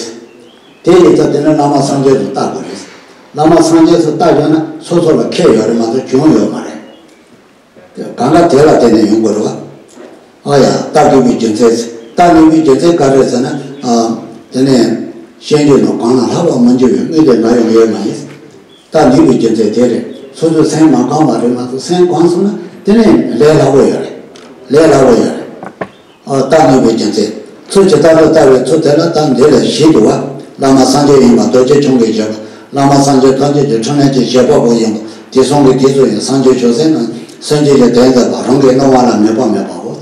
དེ་ཡིན་ཙང་དེ་ནི་བླ་མ་སངས་རྒྱས་སུ་བལྟ་དགོས་རེད། བླ་མ་སངས་རྒྱས་སུ་བལྟ་ཡོད་ན་སོ་སོ་ལ་ཁེལ་ཡོད་རེད་མ་གཏོགས་བྱུང་ཡོད་མ་རེད། གང་ག་དེ་ལ་བརྟེན་ནས་ཡོང་དགོས་རེད་བ། ཨ་ཡ། བལྟ་དགོས་པའི་རྒྱུ་མཚན། བལྟ་དགོས་པའི་རྒྱུ་མཚན་ག་རེ་ཟེར་ན། ཨ། དེ་ནས་ཤེས་འགྱུར་ནང་གང་ལ་ལྷག་པར་མི་འགྱུར་བའི་དངོས་དེ་འགའ་ཡང་ཡོད་མ་ཡིན། བལྟ་ནུས་པའི་རྒྱུ་མཚན་དེ་རེད། སོ་སོའི་སེམས་མ་གང་བ་རེད་མ་གཏོགས་སེམས་གང་སོང་ན་དེ་ནས་ལས་སླ་པོ་ཡོད་རེད། ལས་སླ་པོ་ཡོད་རེད། ཨ། བལྟ་ནུས་པའི་རྒྱུ་མཚན། ཚུལ་ཇི་ལྟར་དུ་བལྟ་བའི་ཚུལ་དེ་ལ་བལྟ་འདི་ལས་བཞི་འདུག་བ། བླ་མ་སངས་རྒྱས་ཡིན་པ་རྡོ་རྗེ་འཆང་གིས་བཞེད་པ། བླ་མ་སངས་རྒྱས་ཐམས་ཅད་ཀྱི་འཕྲིན་ལས་ཀྱི་བཞེད་པ་པོ་ཡིན་པ། དེ་གསུང་གི་དེ་ཚོ་ཡང་སངས་རྒྱས་བྱང་སེམས་ནང་སེམས་ཅན་གྱི་དོན་མཛད་པ། རང་གི་སྣང་བ་ལ་ངེས་པ་མེད་པའོ།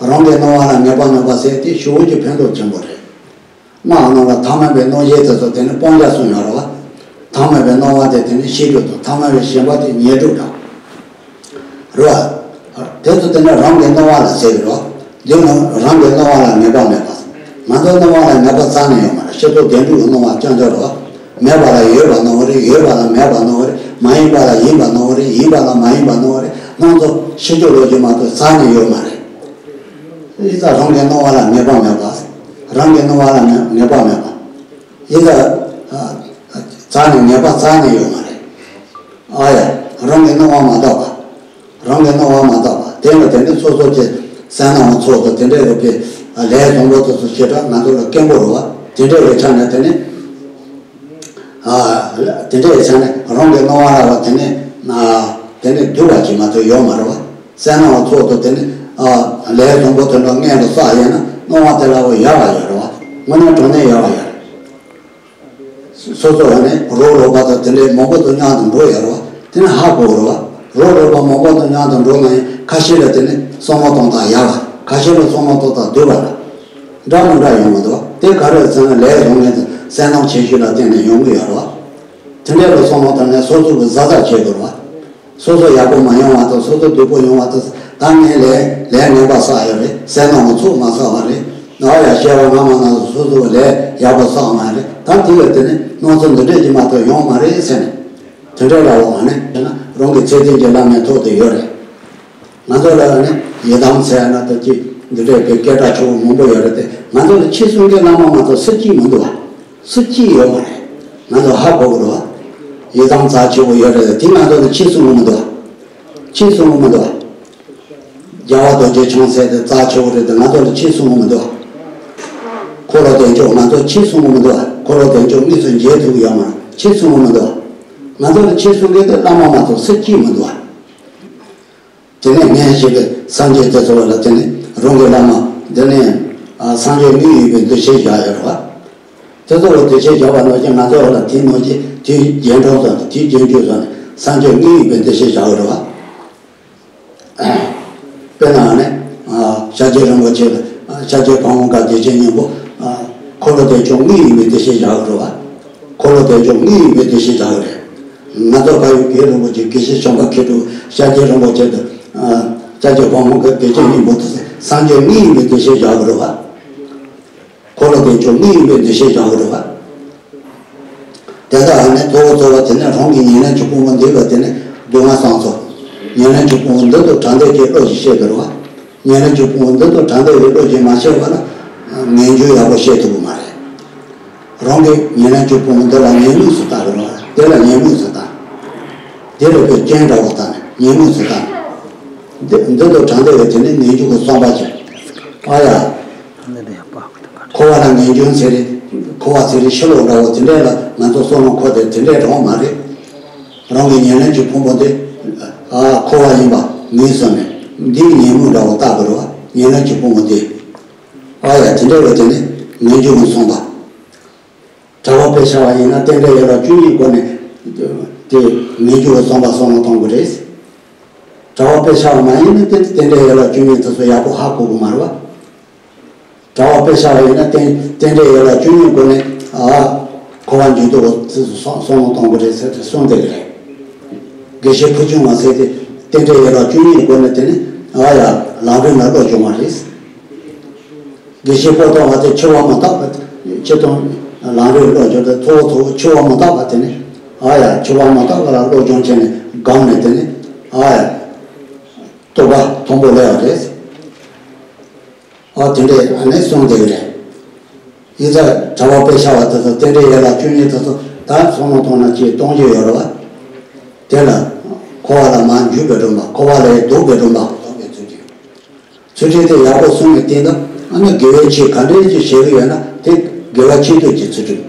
རང་གི་སྣང་བ་ལ་ངེས་པ་མེད་པ་ཟེར་དེ་ཞེ་པོ་ཅིག་ཕན་ཐོགས་ཆེན་པོ་རེད། སྔགས་ནང་ལ་ཐ་མལ་པའི་སྣང་ཤས་དེ་ཚོ་དེ་ནི་སྤང་བྱ་གསུངས་ཡོད་རེད་བ། ཐ་མལ་པའི་སྣང་བ་དེ་དེ་ནི་ཤེས་སྒྲིབ་དང་། ཐ་མལ་པའི་ཞེན་པ་དེ་ཉོན་སྒྲིབ་དང་། རེད་བ། དེ་ཚོ་དེ་ནི་རང་གི་སྣང་བ་ལ་ཟེར་གི་རེད་བ། འདི་ནི་རང་གི་སྣང་བ་ལ་ངེས་པ་མེད་པ། ང་ཚོའི་སྣང་བ་ལ་ངེས་པ་རྩ་ནས་ཡོད་མ་རེད། སྤྱི་ཚོགས་བདེན་གྲུབ་ཀྱི་སྣང་བ་རྐྱང་རྐྱང་རེད་བ། མེད་པ་ལ་ཡོད་པ་སྣང་བ་རེད། ཡོད་པ་ལ་མེད་པ་སྣང་བ་རེད། མ་ཡིན་པ་ལ་ཡིན་པ་སྣང་བ་རེད། ཡིན་པ་ལ་མ་ཡིན་པ་སྣང་བ་རེད། སྣང་ཚུལ་ཕྱི་ཕྱོགས་ལོགས་ཀྱི་མ་གཏོགས་རྩ་ནས་ཡོད་མ་རེད། ཡིན་ཙང་རང་གི་སྣང་བ་ལ་ངེས་པ་མེད་པ། རང་གི་སྣང་བ་ལ་ངེས་པ་མེད་པ། ཡིན་ཙང་རྩ་ནས་ངེས་པ་རྩ་ནས་ཡོད་མ་རེད། ཨ་ཡ། རང་གི་སྣང་བ་མ་དག་པ། རང་གི་སྣང་བ་མ་དག་པ་དེ་ལ་དེ་འདྲ་སོ་སོ་གྱི་སེམས་ནང་ཚོགས་དང་དེ་འདྲ་ཡོད་པའི་ལས་བཟང་པོ་དེ་ཚོ་ཞེ་དྲག་ང་ཚོ་ལ་དཀོན་པོ་རེད་བ། དེ་འདྲ་ཡོད་ཆ་ནས་དེ་ནི། ཨ། དེ་འདྲ་ཡོད་ཆ་ནས་རང་གི་སྣང་བ་ལ་བ་དེ་ནི། ཨ། དེ་ནི་སྡུག་པ་ཅིག་མ་གཏོགས་ཡོད་མ་རེད་བ། སེམས་ནང་ཚོགས་དང་དེ་ནི། ཨ། ལས་བཟང་པོ་དེ་འདྲ་སྔོན་དུ་བསགས་ཡོད་ན་སྣང་བ་དེ་ལ་བ་ཡག་པ་ཡོད་རེད་བ། དངོས་གནས་དྲང་གནས་ཡག་པ་ཡོད་རེད། སོ་སོ་ཡང་ནི་རོགས་རོགས་པ་དང་དེ་འདྲའི་མང་པོ་དང་མཉམ་དུ་འགྲོ་ཡོད་རེད་བ། དེ་ནི་ཧ་གོ་རེད་བ། རོགས་རོགས་པ་མང་པོ་དང་མཉམ་དུ་འགྲོ་ན་ཡང་ཁ་ཤས་ལ་དེ་ནི་བསམ་བློ་གཏོང་སྟངས་ཡག་པ། ཁ་ཤས་ལ་བསམ་བློ་གཏོང་སྟངས་སྡུག་པ་རེད། འདྲ་མི་འདྲ་ཡོང་གི་འདུག་དེ་ག་རེ་ཟེར་ན་ལས་རང་ངན་དང་བསོད་ནམས་ཆེ་ཤོས་ལ་བརྟེན་ནས་ཡོང་གི་ཡོད་རེད་བ། དེ་འདྲའི་ལ་བསམ་བློ་བཏང་ནས་སོ་སོ་གི་གཟབ་གཟབ་བྱེད་དགོས་རེད་བ། སོ་སོ་ཡག་པོ་མ་ཡོང་བ་དང་སོ་སོ་སྡུག་པོ་ཡོང་བ་དང་། ད་ངས་ལས་ལས་ངན་པ་བསགས་ཡོད་རེད། བསོད་ནམས་ཚུགས་མ་བསགས་པ་རེད། ང་ཡ་བཤད་པ་ང་མ་ན་སོ་སོ་ལས་ཡག་པོ་བསགས་མ་རེད། ད་དེ་ལ་དེ་ནི་སྣང་ཚུལ་འདི་འདྲས་ཀྱི་མ་གཏོགས་ཡོང་མ་རེད་ཟེར་ནས། དེ་འདྲའི་ལ་འོ་ང་ནི་བྱས་ན་རང་གི་ཚད་ལྡན་གྱི་བླ་མའི་ཐོག་ཏུ་ཡོད་རེད། ང་ཚོ་ལ་ནི་ཡི་དམ་ཟེར་ན་ད་ཅི་འདི་འདྲའི་གི་སྐད་གྲགས་ཆེ་བོ་མང་པོ་ཡོད་རེད་དེ། ང་ཚོ་ལ་ཆོས་གསུང་མཁན་བླ་མ་མ་གཏོགས་སུ་གཅིག་མི་འདུག་བ། སུ་གཅིག་ཡོད་མ་རེད། ང་ཚོ་ཧ་གོ་གི་རེད་བ། ཡི་དམ་རྩ་ཆེ་བོ་ཡོད་རེད་དེ། ང་ཚོ་ལ་ཆོས་གསུང་གི་མི་འདུག་བ། ཆོས་གསུང་གི་མི་འདུག་བ། རྒྱལ་བ་རྡོ་རྗེ་འཆང་ཟེར་དེ་རྩ་ཆེ་བོ་རེད་དེ། ང་ཚོ་ལ་ཆོས་གསུང་གི་མི་འདུག་བ། འཁོར་ལོ་བདེ་མཆོག་ང་ཚོ་ཆོས་གསུང་གི་མི་འདུག་བ། འཁོར་ལོ་བདེ་མཆོག་དངོས་སུ་མཇལ་ཐུབ་ཀྱི་ཡོད་མ་རེད། ཆོས་གསུང་གི་མི་འདུག་བ། ང་ཚོ་ལ་ཆོས་གསུང་མཁན་དེ་བླ་མ་མ་གཏོགས་སུ་གཅིག་མི་འདུག་བ། དེ་ནས་ངས་ཞེས་པའི་སངས་རྒྱས་དེ་ཚོ་ལ་དེ་ནས་རང་གི་བླ་མ། དེ་ནས་ཨ་སངས་རྒྱས་དངོས་ཡོད་པའི་འདུ་ཤེས་བཞག་ཡོད་རེད་བ། དེ་ཚོ་ལ་འདུ་ཤེས་བཞག་པ་ནང་བཞིན་ང་ཚོ་ལ་དེའི་ནང་བཞིན་དེའི་རྒྱན་གྲོགས་སོགས་དེའི་རྒྱན་གྱུར་སོགས་ནས་སངས་རྒྱས་དངོས་ཡོད་པའི་འདུ་ཤེས་བཞག་ཡོད་རེད་བ། དཔེར་ན་ནི། ཨ། ཤཱཀྱ་རིན་པོ་ཆེ་ལ། ཨ། ཤཱཀྱ་ཕག་མོ་མཁར་བདེ་ཆེན་སྙིང་པོ། ཨ། འཁོར་ལོ་བདེ་མཆོག་དངོས་ཡིན་པའི་བདེ་གཤེགས་བཞག་གི་རེད་བ། འཁོར་ལོ་བདེ་མཆོག་དངོས་ཡིན་པའི་བདེ་གཤེགས་བཞག་གི་རེད། ང་ཚོ་བལ་ཡུལ་དགེ་རིན་པོ་ཆེ། དགེ་བཤེས་བྱམས་པ་མཁས་གྲུབ། ཤཱཀྱ་རིན་པོ་ཆེ་དང་། ཨ། ཤཱཀྱ་ཕག་མོ་མཁར་བདེ་ཆེན་སྙིང་པོ་དེ་སངས་རྒྱས་དངོས་ཡིན་པའི་བདེ་གཤེགས་བཞག་གི་རེད་བ། འཁོར་ལོ་བདེ་མཆོག་དངོས་ཡིན་པའི་བདེ་གཤེགས་བཞག་གི་རེད་བ། དེ་དག་ཨ་ནི་གཙོ་བོ་གཙོ་བོ་དེ་ནི་རང་གི་ཉེར་ལེན་གྱི་ཕུང་པོ་འདི་ལ་དེ་ནི་སྡུག་བསྔལ་བསམ་ཚུལ། ཉེར་ལེན་གྱི་ཕུང་པོ་འདི་དང་བྲལ་འདོད་ཀྱི་བློ་ཞིག་བཤད་དགོས་རེད་བ། ཉེར་ལེན་གྱི་ཕུང་པོ་འདི་དང་བྲལ་འདོད་ཀྱི་བློ་ཞིག་མ་བཤད་པ་ན་ངེས་འབྱུང་ཡག་པོ་བཤད་ཐུབ་ཀྱི་མ་རེད། རང་གི་ཉེར་ལེན་གྱི་ཕུང་པོ་འདི་ལ་ཉོན་མོངས་སུ་བལྟ་དགོས་རེད་བ། དེ་ལ་ཉོན་མོངས་སུ་བལྟ། དེ་ལ་ཁོས་རྐྱེན་འདྲ་བོ་བལྟ་ནས་ཉོན་མོངས་སུ་བལྟ། འདི་འདི་དང་བྲལ་འདོད་ཀྱི་དེ་ནི་ངེས་འབྱུང་གི་བསམ་པ་ཅིག་ཨ་ཡ། འཁོར་བ་ལ་ངེས་འབྱུང་ཚེ་རིང་། འཁོར་བ་ཚེ་རིང་ཕྱིར་ལོག་འདྲ་བོ་དེ་འདྲས་ལ་ང་ཚོ་བསམ་བློ་འཁོར་ཏེ་དེ་འདྲས་རང་མ་རེད། རང་གི་ཉེར་ལེན་གྱི་ཕུང་པོ་འདི། ཨ། འཁོར་བ་ཡིན་པ་ངེས་བཟུང་ནས་འདི་ཉོན་མོངས་འདྲ་བོ་བལྟ་དགོས་རེད་བ། ཉེར་ལེན་གྱི་ཕུང་པོ་འདི། ཨ་ཡ། དེ་འདྲས་ལ་དེ་ནི་ངེས་འབྱུང་གི་བསམ་པ། གྲྭ་པ་དཔེ་བྱ་བ་ཡིན་ན་རྟེན་འབྲེལ་ཡན་ལག་བཅུ་གཉིས་སྒོ་ནས། དེ་ངེས་འབྱུང་གི་བསམ་པ་བསམ་བློ་གཏོང་དགོས་རེད། གྲྭ་པ་དཔེ་བྱ་བ་མ་ཡིན་ན་དེ་རྟེན་འབྲེལ་ཡན་ལག་བཅུ་གཉིས་དེ་ཚོ་ཡག་པོ་ཧ་གོ་གི་མ་རེད་བ། གྲྭ་པ་དཔེ་བྱ་བ་ཡིན་ན་རྟེན་རྟེན་འབྲེལ་ཡན་ལག་བཅུ་གཉིས་སྒོ་ནས། ཨ། འཁོར་བ་འཇུག་ལྡོག་གི་བསམ་བསམ་བློ་གཏོང་དགོས་རེད་ཟེར་ཏེ་གསུངས་བསྡད་ཀྱི་རེད། དགེ་བཤེས་ཕུར་ཆུང་བ་ཟེར་དེ་རྟེན་འབྲེལ་ཡན་ལག་བཅུ་གཉིས་སྒོ་ནས་དེ་ནི། ཨ་ཡ། ལམ་རིམ་ལ་བློ་སྦྱོང་བ་རེད། དགེ་བཤེས་པོ་ཏོ་བ་དེ་འཆི་བ་མི་རྟག་པ། སྤྱིར་བཏང་ལམ་རིམ་བློ་སྦྱོང་དེ་གཙོ་བོ་གཙོ་བོ་འཆི་བ་མི་རྟག་པ་དེ་ནི། ཨ་ཡ། འཆི་བ་མི་རྟག་པ་ལ་བློ་སྦྱོང་བྱས་ནས་སྒོམ་ནས་དེ་ནི། ཨ་ཡ། རྟོགས་པ་མཐོན་པོ་སླེབས་པ་རེད། ཨ། དེ་འདྲས་ཨ་ནི་གསུངས་བསྡད་ཀྱི་རེད། ཡིན་ཙང་གྲྭ་པ་དཔེ་བྱ་བ་དེ་ཚོ་རྟེན་འབྲེལ་ཡན་ལག་བཅུ་གཉིས་དེ་ཚོ་ད་བསམ་བློ་གཏོང་ན་ཅིག་གཏོང་རྒྱུ་ཡོད་རེད་བ། དེ་ལ་འཁོར་བ་ལ་མར་འཇུག་པའི་སྒྲོམ་པ། འཁོར་བ་ལས་ལྡོག་པའི་སྒྲོམ་པ། ལྡོག་པའི་ཚུལ་ཁྲིམས། ཚུལ་ཁྲིམས་དེ་ཡག་པོ་སྲུང་བའི་སྟེང་དུ་ཨ་ནི་དགེ་བའི་ཆོས་ག་འདྲས་ཅིག་བྱེད་ཀྱི་ཡོད་ན་དེ་དགེ་བ་ཆེ་འདོད་ཀྱི་ཚུལ་ཁྲིམས།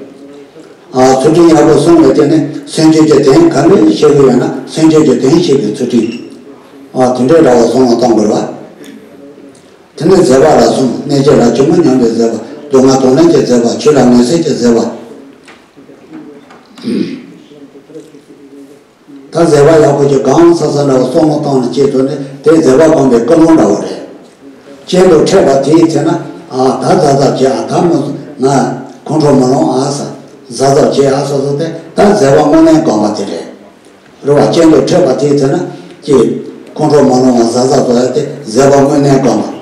ཨ། ཚུལ་ཁྲིམས་ཡག་པོ་སྲུང་བའི་སྟེང་ནས་སེམས་ཅན་གྱི་དོན་ག་འདྲས་ཅིག་བྱེད་ཀྱི་ཡོད་ན་སེམས་ཅན་གྱི་དོན་བྱེད་པའི་ཚུལ་ཁྲིམས། ཨ། དེ་འདྲས་འདྲ་བོ་བསམ་བློ་གཏོང་དགོས་རེད་བ། དེ་ནས་བཟོད་པ་ལ་གསུམ། གནོད་བྱེད་ལ་ཇི་མི་སྙམ་པའི་བཟོད་པ། སྡུག་བསྔལ་དང་ལེན་གྱི་བཟོད་པ། ཆོས་ལ་ངེས་སེམས་ཀྱི་བཟོད་པ། ད་བཟོད་པ་ཡག་པོ་ཅིག་སྒོམ་ཚར་ཚར་འདྲ་བོ་བསམ་བློ་བཏང་ནས་བྱེད་ཐུབ་ན་དེ་བཟོད་པ་སྒོམ་པའི་ཀུན་སློང་འདྲ་བོ་རེད། གཅེན་དུ་འཁྲིད་པ་དེའི་ཚེ་ན། ཨ། ད་གཟབ་གཟབ་བྱེད་ཨ། ད་མི་ང་ཁོང་ཁྲོ་མི་ལངས་ཨ་ཟེར། གཟབ་གཟབ་བྱེད་ཨ་སོ་སོ་དེ་ད་བཟོད་པ་དངོས་གནས་སྒོམ་པ་དེ་རེད། རེད་བ། གཅེན་དུ་འཁྲིད་པ་དེའི་ཚེ་ན་ཀྱི་ཁོང་ཁྲོ་མ་ལངས་པ་གཟབ་གཟབ་བཟོ་ཡ་དེ་བཟོད་པ་དངོས་གནས་སྒོམ་པ།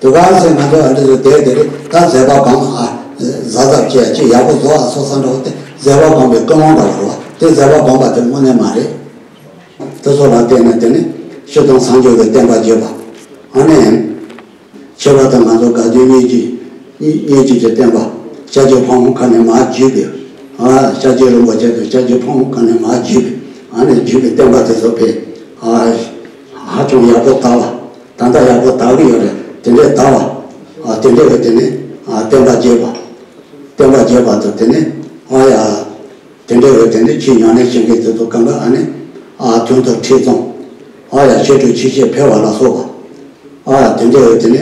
དེ་ག་ཚེ་ང་ཚོ་ཨ་འདྲ་ཚོ་བསྡད་དེ་རེད། ད་བཟོད་པ་སྒོམ་ཨ། གཟབ་གཟབ་བྱས་ཅིག་ཡག་པོ་བཟོ་ཨ་སོ་སོ་འདྲ་བོ་དེ་བཟོད་པ་སྒོམ་པའི་ཀུན་སློང་འདྲ་བོ་རེད་བ། དེ་བཟོད་པ་སྒོམ་པ་དེ་དངོས་གནས་མ་རེད། དེ་ཚོ་ལ་བརྟེན་ནས་དེ་ནི་སྤྱིར་བཏང་སངས་རྒྱས་ཀྱི་བསྟན་པ་རྒྱས་པ། ཨ་ནི། ཁྱད་པར་དུ་ང་ཚོ་དགའ་ལྡན་སྙིང་རྗེ། སྙིང་རྗེ་གི་བསྟན་པ། ཤཱཀྱའི་ཕག་མོ་མཁར་ནས་མར་བརྒྱུད་པའི། ཨ། ཤཱཀྱ་རིན་པོ་ཆེ་དང་ཤཱཀྱའི་ཕག་མོ་མཁར་ནས་མར་བརྒྱུད་པའི། ཨ་ནི་བརྒྱུད་པའི་བསྟན་པ་དེ་ཚོ་དཔེ། ཨ། ཧ་ཅང་ཡག་པོ་དར་བ། ད་ལྟ་ཡག་པོ་དར་གི་ཡོད་རེད། དེ་འདྲས་དར་བ། ཨ། དེ་འདྲས་ཀྱི་དེ་ནི། ཨ། བསྟན་པ་རྒྱས་པ། བསྟན་པ་རྒྱས་པ་དང་དེ་ནི། ཨ་ཡ། དེ་འདྲ་བའི་དེ་འདྲ་ཆོས་ཉམས་ལེན་བྱེད་མཁན་དེ་ཚོ་གང་ག་ཨ་ནི། ཨ། དོན་དུ་ཁྲིད་གཏོང་། ཨ་ཡ། ཆོས་དྲུག་ཆོས་བཤད་འཕེལ་བ་ལ་སོགས་པ། ཨ་ཡ། དེ་འདྲ་བའི་དེ་ནི།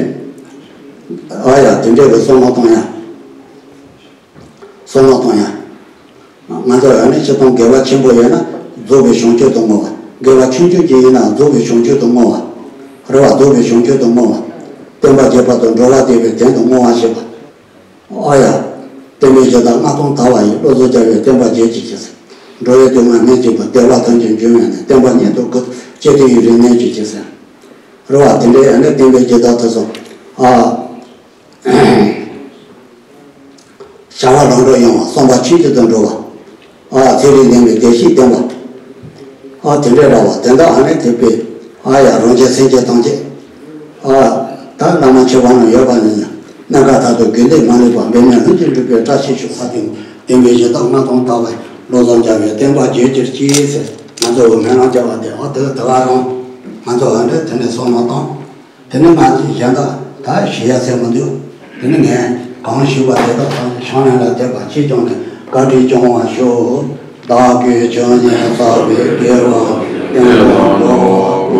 ཨ་ཡ། དེ་འདྲ་བའི་བསམ་བློ་གཏོང་ཡ། བསམ་བློ་གཏོང་ཡ། ང་ཚོ་ཨ་ནི་སྤྱིར་བཏང་དགེ་བ་ཆེན་པོ་ཡོད་ན་རྫོགས་པའི་བྱང་ཆུབ་ཏུ་བསྔོ་བ། དགེ་བ་ཆུང་ཆུང་ཅིག་ཡིན་ན་རྫོགས་པའི་བྱང་ཆུབ་ཏུ་བསྔོ་བ། རེད་བ། རྫོགས་པའི་བྱང་ཆུབ་ཏུ་བསྔོ་བ། བསྟན་པ་རྒྱས་པ་དང་འགྲོ་བ་བདེ་བའི་དོན་དུ་བསྔོ་བ་ཞེས་པ། ཨ་ཡ། བསྟན་པའི་བྱེ་བྲག་སྔགས་དང་དག་པ་ཡི། བློ་བཟང་རྒྱལ་བའི་བསྟན་པ་རྒྱས་གྱུར་ཅིག་ཟེར། འགྲོ་བའི་སྡུག་བསྔལ་མེད་གྱུར་པ། བདེ་བ་ཐམས་ཅད་འབྱུང་བའི་གནས། བསྟན་པ་སྙིང་དུ་བཀུར། སྤྱི་དེ་ཡི་རིག་གནས་གྱུར་ཅིག་ཟེར། རེད་བ། དེ་འདྲའི་ཨ་ནི་བསྟན་པའི་བྱེ་བྲག་དེ་ཚོ། ཨ། བྱ་བ་ལམ་འགྲོ་ཡོང་བ། བསམ་པ་ཆོས་ཀྱི་དོན་འགྲོ་བ། ཨ། ཚེ་རིང་ལྡན་པའི་བདེ་གཤེགས་བསྟན་པ། ཨ། དེ་འདྲའི་ར་བ་དེ་འདྲ་ཨ་ནི་དེ་པས། ཨ་ཡ། རང་རྒྱལ་སེམས་ཅན་ཐམས་ཅད། ཨ། ད་བླ་མ་མཆོད་པ་ནང་ཡོད་པ་ནི། གནས་སྐབས་མཐར་ཐུག་དགེ་ལེགས་མ་ལུས་པ། འབད་མེད་ལྷུན་གྱིས་གྲུབ་པའི་བཀྲ་ཤིས་ཤོག་ཟེར་དུས། བསྟན་པའི་བྱེ་བྲག་སྔགས་དང་དག་པའི། བློ་བཟང་རྒྱལ་བའི་བསྟན་པ་རྒྱས་གྱུར་ཅིག་ཟེར། ང་ཚོ་སྨོན་ལམ་རྒྱག་པ་དེ། ཨ། དེ་དེ་ག་རང་ང་ཚོ་ཨ་འདྲ་དེ་ནས་བསམ་བློ་བཏང་། དེ་ནས་ང་ཚོས་གཞན་དག་ད་ཞུ་ཡ་ཟེར་མི་འདུག་དེ་ནས་ངས་གང་ཞུས་པ་དེ་དག་ཕྱག་ལེན་ལ་འཐད་པ་ཅིས་ཀྱང་ནས་བཀའ་དྲིན་སྐྱོང་བར་ཞུ། བདག་གིས་ཆོས་ཉན་བསགས་པའི་དགེ་བ་ཀུན་ལ་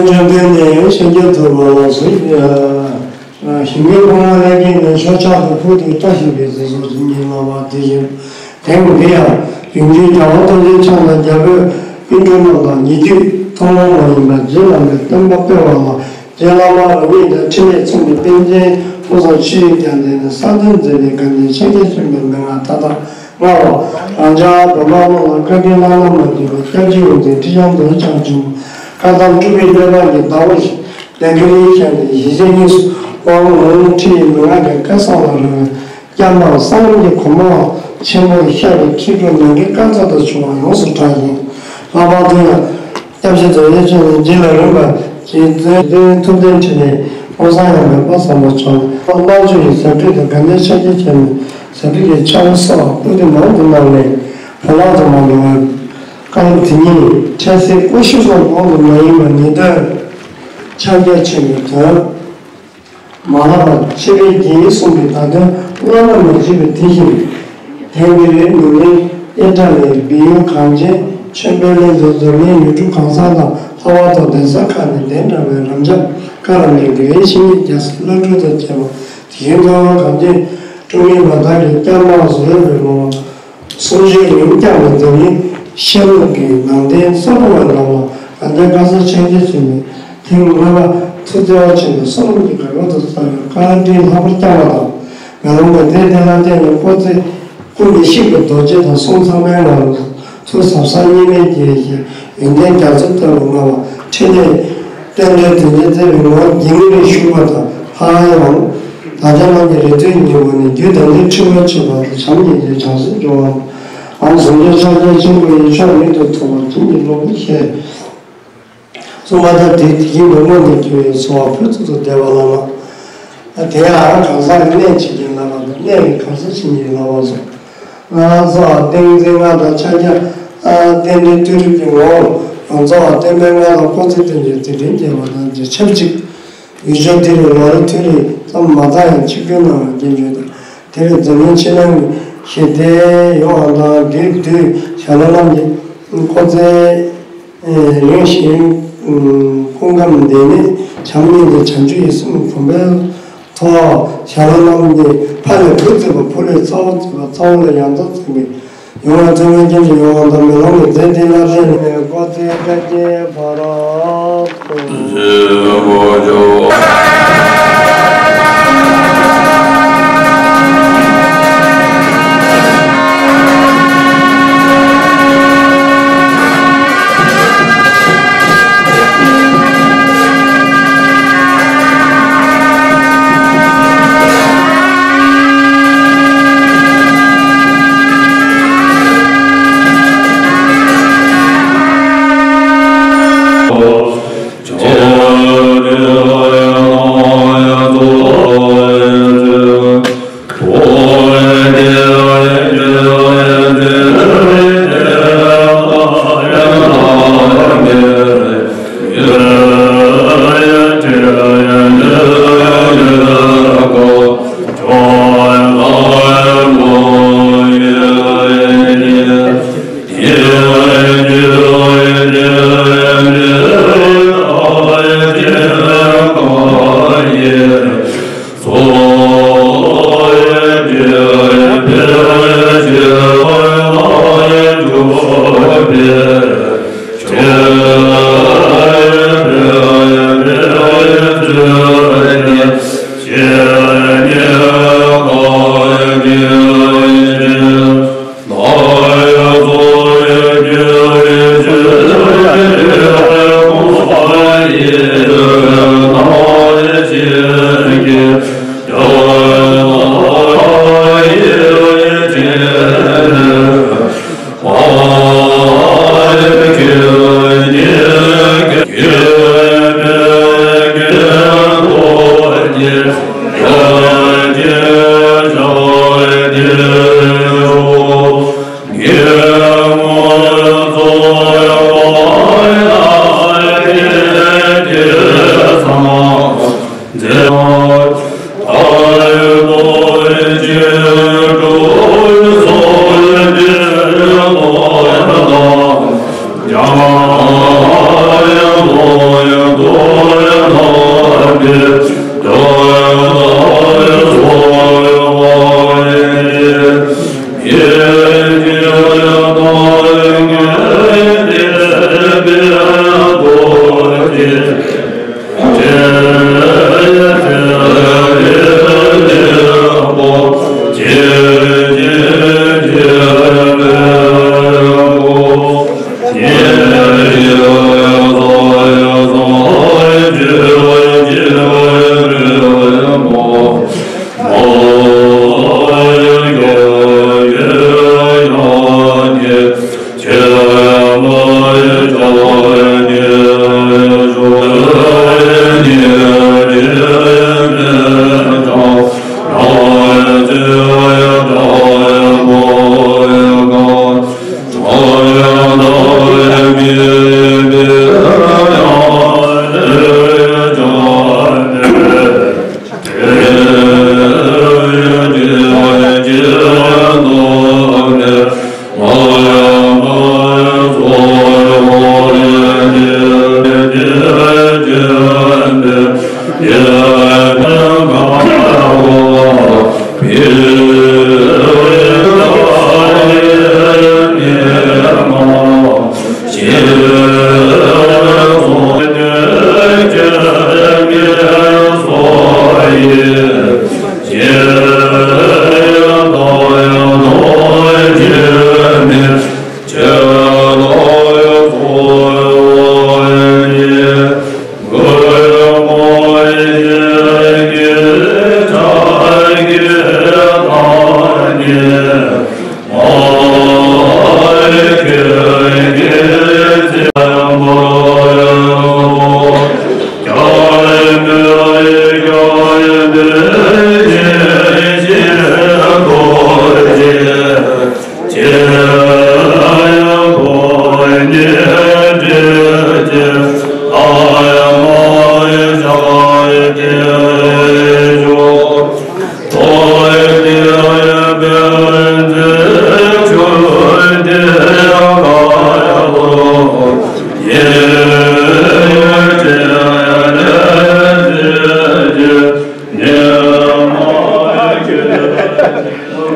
འཇམ་དཔལ་ནས་ཤཱཀྱ་ཐུབ་པ་ལ་གཟིགས། ཞིང་གི་ཕ་མ་ལྷན་སྐྱེས་ནས་ཕྱོགས་ཆགས་སུ་འཕུར་ཏེ་བཀྲ་ཤིས་པའི་ཟེར་སོགས་ཀྱི་ཉིན་ལ་བ་དེ་བཞིན་དེང་འདི་ཡང་ཡུམ་ཆེན་རྒྱལ་བ་ཐམས་ཅད་མཁྱེན་དང་རྒྱལ་པོའི་དཔོན་སྤྲུལ་རྣམས་དང་ཉེ་བརྒྱུད་ཐུན་མོང་མ་ཡིན་པ་རྗེ་བླ་མའི་བསྟན་པ་སྤེལ་བ་ལ་རྗེ་བླ་མ་རང་ཉིད་དང་འཕྲིན་ལས་མཚུངས་པའི་པཎ་ཆེན་སྐུ་གསུམ་ཆོས་དབྱིངས་རྒྱལ་མཚན་ནས་གསར་འདོན་མཛད་པའི་དགའ་ལྡན་ཕྱག་རྒྱ་ཆེན་པོའི་མན་ངག་མཐའ་དག་བསྔགས་པ། རང་ཅག་བོད་འབངས་རྣམས་ལ་བཀའ་དྲིན་བླ་ན་མ་མཆིས་པ་སྐྱབས་རྗེ་ཡོངས་འཛིན་ཁྲི་བྱང་རྡོ་རྗེ་འཆང་ཆེན་པོ་བཀའ་གདམས་སྤྲུལ་པའི་བློས་བཏང་གི་ཟླ་བ་ཞིག་ལྡན་ཁ་ལིའི་ཞལ་ནས་ཞི་བྱེད་གཉིས་སུ་དབང་ལུང་ཁྲིད་ཡི་མན་ངག་གི་བཀའ་གསང་ལ་རོལ་བའི་སྐྱབས་མགོན་བསམ་ཡས་ཀྱི་གོང་མ་ཆེན་པོར་ཤར་བའི་ཁྲི་སྐོར་ནམ་མཁའི་སྐར་ཚོགས་དང་བྱུང་བ་ཡོངས་སུ་གྲགས་ཤིང་། ལྷག་པར་དུ་ཡང་སྐྱབས་རྗེ་རྡོ་རྗེ་འཆང་ནས་རྗེ་ལ་རིམ་པར་རྗེ་བཙུན་ཐུབ་བསྟན་འཕྲིན་ལས་ཀུན་བཟང་ཡང་མེད་པ་བསམ་པ་བྱུང་། རྣལ་འབྱོར་གྱི་ཟབ་ཁྲིད་དང་དགའ་ལྡན་ཕྱག་རྒྱ་ཆེན་མོའི་ཟབ་ཁྲིད་ཀྱི་ཕྱག་དབང་སོགས་སྐུ་དེབ་མང་དུ་གནང་ནས་བོད་ལ་དུ་མ་འགྲོ་བར་བཀའ་སློབ་དེ་ཉིད་འཕྲལ་སེལ་སྐུ་ཞིག་སོགས་གོང་དུ་མ་ཡིན་པ་ཉིད་དོན་ཕྱག་རྒྱ་ཆེན་མོའི་དོན། མ་ལྷག་པར་འཆད་པའི་རྒྱན་གསུངས་པའི་བརྡ་དོན་བླ་ན་མ་མཆིས་པ་དེ་བཞིན་དེང་འདིར་ནུབ་གླིང་ཨེ་ཏྲ་ལའི་བོད་ཡུལ་གངས་ཅན་ཆོས་འཕེལ་གླིང་དུ་འཛམ་གླིང་ཡུལ་གྲུ་གང་ས་དང་ལྷག་པར་དུ་གདན་ས་ཁག་ནས་གདན་དྲངས་པའི་རབ་འབྱམས་བཀའ་རབ་ལས་དགེ་བའི་བཤེས་གཉེན་རྒྱལ་སྲས་བླ་སྤྲུལ་དང་བཅས་པ་དེ་བཞིན་གཙོ་བོ་གངས་ཅན་ཀྲུང་གོའི་མ་དག་གི་སྐྱབས་གནས་སུ་ཡོད་པའི་ངོ་བོ། གསུང་ཆོས་ཉུང་བསྐྱངས་པའི་འཛམ་གླིང་ཤར་ནུབ་ཀྱི་ནང་བསྟན་གསར་བུ་བ་རྣམས་ལ་ད་ལྟའི་བཀའ་ཟུར་ཕྱག་རྒྱ་ཆེན་མོའི་ཐེངས་ལྔ་པ་ཐུགས་བརྩེ་བ་ཆེན་པོས་བསོད་ནམས་ཀྱི་དགའ་སྐལ་དུ་བསགས་པའི་བཀའ་དྲིན་ལྷག་པར་བསྐྱངས་པ་དང་། མེ་ལོང་གི་མཛད་དེ་ལ་བརྟེན་ནས་སྐུ་ཚེ་ཀུན་གྱི་གཤེགས་པའི་རྡོ་རྗེ་དང་གསུང་ཚངས་པའི་ངང་ལ་ཐུགས་ཟབ་གསང་གཉིས་མེད་རྒྱས་ཤིང་ཡོན་ཏན་རྒྱ་མཚོ་ལྟ་བུ་མངའ་བ་འཕྲིན་ལས་རྟེན་འབྲེལ་དོན་ཆེན་མཛད་པའི་ངོ་བོ་འདི་ཉིད་ལས་ཞུགས་པ་དང་ལྷག་ཡང་། བདག་ཅག་རྣམས་ཀྱི་རེ་ལྟོས་ཉིད་འོ་ནས་རྒྱུད་དམ་པའི་ཁྲིད་དབང་ཆེ་བ་དང་བྱམས་སྙིང་རྗེའི་བྱང་སེམས་སྦྱོང་བ། ཨང་གཟུངས་ཆེན་ཕྱག་རྒྱ་ཆེན་པོ་ཡི་མཆོག་མྱུར་དུ་ཐོབ་པར་བྱིན་གྱིས་རློབས་པའི་ཞལ། གསུངས་པ་ལྟར་དེ་དེ་བཞིན་ནུབ་མོ་ནས་བརྒྱུད་པའི་གསོལ་བ་ཕུར་ཚུགས་སུ་བདེ་བ་ལ་ལ། དེ་ཡང་གང་ཟག་གི་གནས་ཆེ་ཆུང་ལ་ལ་དང་གནས་ཀྱི་གང་ཟག་ཆེ་ཆུང་ལ་ལ་སོགས། ང་རང་ཚོ་ཏིང་འཛིན་ལྔ་དང་ཕྱག་རྒྱ་རྟེན་འབྲེལ་བསྟུན་གྲོས་ཀྱི་ངོ་བོར་ང་ཚོ་བསྟན་པའི་མངའ་ཐང་སྐུ་ཚེ་བརྟན་ཅིང་མཛད་འཕྲིན་རྒྱས་པ་དང་ཆབས་ཅིག་ཡུལ་ལྗོངས་འདི་རུ་ལོ་རེ་ཐུན་རེ་ཙམ་མ་ཚང་ཡང་ཆིབས་བསྒྱུར་གནང་བའི་རྒྱན་ཇུས་དང་། དེ་རུ་འཛམ་གླིང་ཕྱི་ནང་གི་ཞི་བདེ་ཡོང་བ་དང་དུས་དུས་ཞྭ་ལྷ་རྣམས་ཀྱི་སྐུ་ཚེ་རིང་ཞིང་སྐུ་ཁམས་བདེ་ནས་བྱམས་སྙིང་རྗེ་བྱང་ཆུབ་ཀྱི་སེམས་གོང་འཕེལ་ཐོག་ཞྭ་ལྷ་རྣམས་ཀྱི་ཕ་ལས་བུ་བརྩེགས་པ་བུ་ལས་ཚ་བོ་བརྩེགས་པ་ཚ་བོ་ལས་ཡང་ཚ་བརྩེགས་པའི་ཡོང་བ་ཚང་མའི་སྐྱབས་སུ་ཡོང་བ་དང་མེ་ལོང་གི་མཛད་དེ་ལ་བརྟེན་ནས་སྐུ་ཚེ་བསྐལ་བརྒྱའི་བར་དུ།